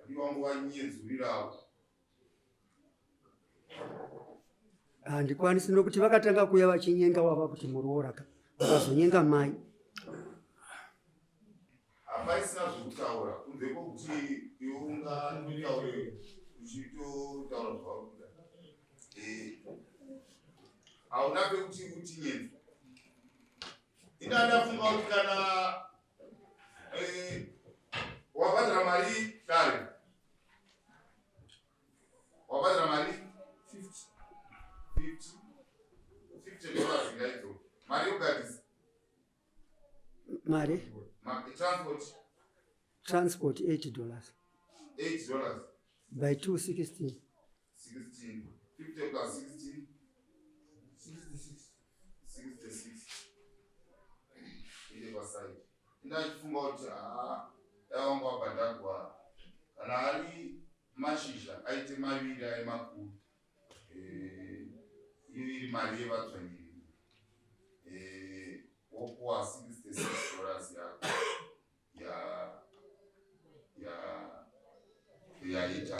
Wadiwa nguva nyedzurirawo. Handikwanisi nokuti vakatanga kuuya vachinyenga wava kuti muroora ka vakazonyenga mai. Hapaisina zvekutaura kunze kwekuti iwe ungatotaure uchitotaura zvauri kuda. Eh, hauna pekuti utinyenze. Ina ndafunga kuti kana eh, wabhadhara mari dare wabhadhara mari 50 50 50 dollars ngaidzo mari yokugadisa mari transport transport 8 dollars 8 dollars by 216 16 50 plus 16 66 66 iri pasaidi indachifunga kuti haa dai wanga wabhadhagwa kana ari mashizha aite maviri aye makuru eh, iyo iri mari yevadzvanyiriri eh, wopuwa 66 dollars yako ya ya yaita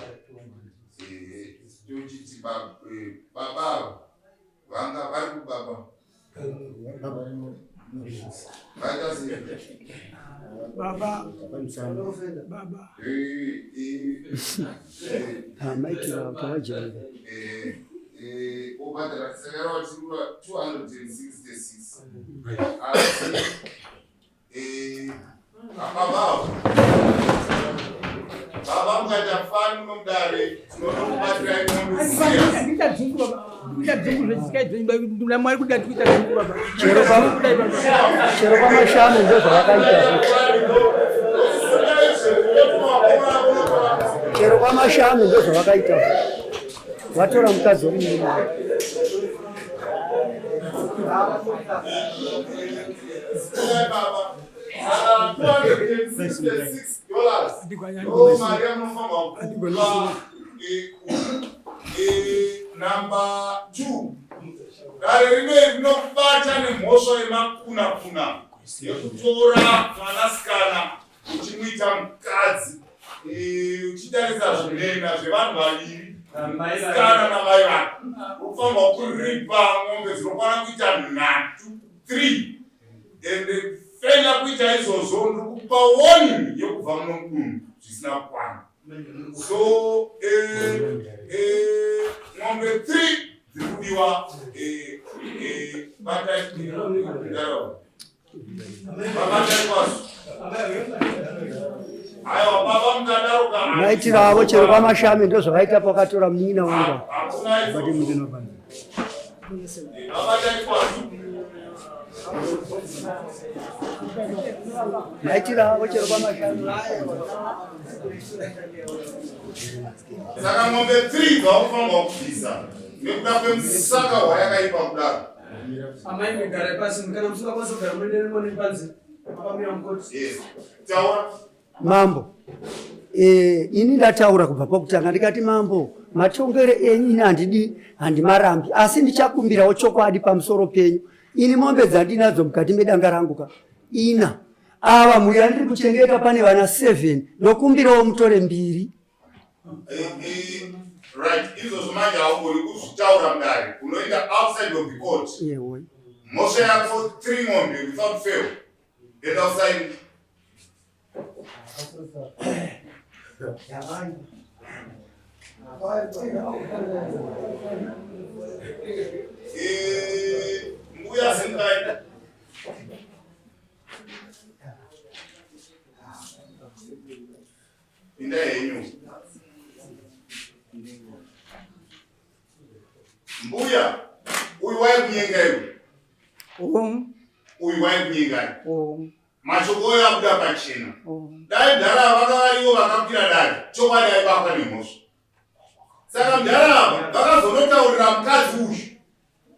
eh, tochiti eh, baba vanga vari kubaba vaita sei baba baba ah, maitira tavajaira obhadhara saka rawatirura 266 asi Eh, baba baba mukaita fani muno mudare tinotokubatsirai munokuita dzungu baba kuita dzungu zvesikaidza mwari kuda kuita dzungu baba chero chero pamashanu ndozvavakaita chero kwamashanu ndozvavakaita vatora mukadzi wemurume Number 2 dare rinei rinokubata nemhosva yemakunakuna yekutora mwanasikana uchimuita mukadzi eh, uchitarisa zvinena zvevanhu vaviri sikana namai vake unofanirwa kuripa mombe dzinokwana kuita nhatu three and faila kuita izvozvo ndikupa warning yekubva muno mudunhu zvisina kukwana so eh, eh, mombe three dziri kudiwa batai Maitiro avo chero kwamashame ndozvavaita pakatora munin'ina wangu. Maitiro avo chero kwamashame. Saka mombe 3 dzawakufanirwa kubvisa nekuda kwemusaka hwayakaipa kudaro. Amai mugare pasi kana musingakwanisi kugara munoenda nemwana panze makamira mukoti. Yes. Taura. Mambo. Eh, ini ndataura kubva pakutanga ndikati mambo matongero enyu ini handidi handimarambi asi ndichakumbirawo chokwadi pamusoro penyu ini mombe dzandinadzo mukati medanga rangu ka ina ava mhuri yandiri kuchengeta pane vana 7 ndokumbirawo mutore mbiri Eh, eh, right izvozvo manje haugoni kuzvitaura mudare unoenda outside of the court mhosva yako three mombe without fail enda usaini eh, mbuya zingai Pinda henyu. Mbuya, uyu waikunyenga iwe. Uyu waikunyenga. Mashoko oyo abuda pachena. Dai mdhara ava vanga varivo vakakwira dare, chokwadi aibatwa nemhosva. Saka mdhara ava vakazonotaurira mukadzi uyu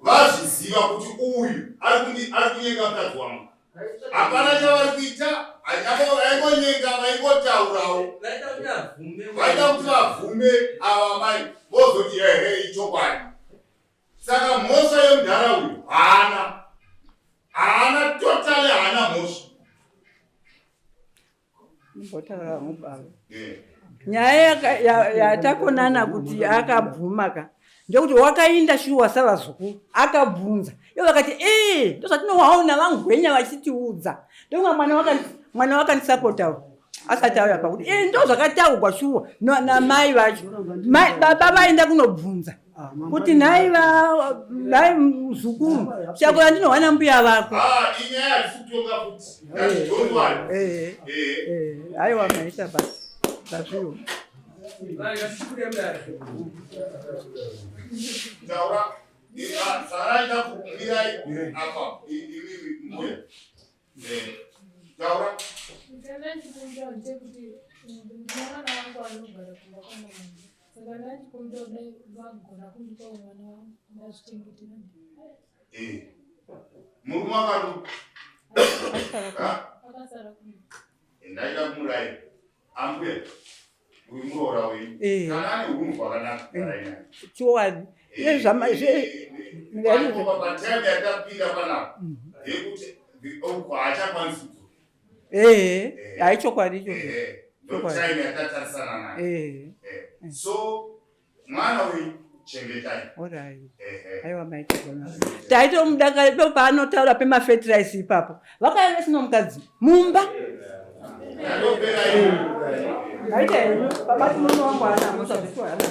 vazviziva kuti uyu ari kunyenga mukadzi wangu. Hapana chavari kuita, vaingonyenga vaingotaurawo. Vaida kuti vabvume ava mai vozoti ehe ichokwadi. Saka mhosva yemudhara uyu haana. Haana totally haana mhosva. Ndimbotaura hangu baba. Nyaya yatakonana kuti akabvuma ka ndekuti wakainda shuwa savazukuru akabvunza ivo vakati ee ndozvatinowaona vangwenya vachitiudza ndokunga mwana mwana wakandisapota asati auya pakuti ee ndozvakataugwa shuwa namai vacho baba vaenda kunobvunza ah, kuti nhai nhai muzukuru shako randinohwa nambuya vako ah, eh, eh, eh, aiwa maita basa zvazviwo taura saraita kumirai apa imimi mbuya Taura. Ndanga ndichikumbira ndechekuti ndine mwana wangu anogara kumba kwamama. Saka ndanga ndichikumbira kudai vagona kundipawo mwana wangu ndazvichengetera. Eh. Murume wakaru. Akasara kumba. Ndaida kumurayira. Ambuya. Uyu muroora wenyu. Eh. Kana ane hunhu hwakanaka garai naye. Chokwadi. Iye zvama zve patime yatapinda panapa yekuti uko haachakwanisi kudzoka. Eh, hai chokwadi ichocho. Ndo time yatatarisana nayo. Eh. So mwana uyu chengetai. Alright. Aiwa maita zvakanaka. Taitomuda kare ndo paanotaura pemafetiraisi ipapo. Vakauya vese nomukadzi mumba. Maita henyu. Baba murume wangu haana mhosva zveshuwa haana.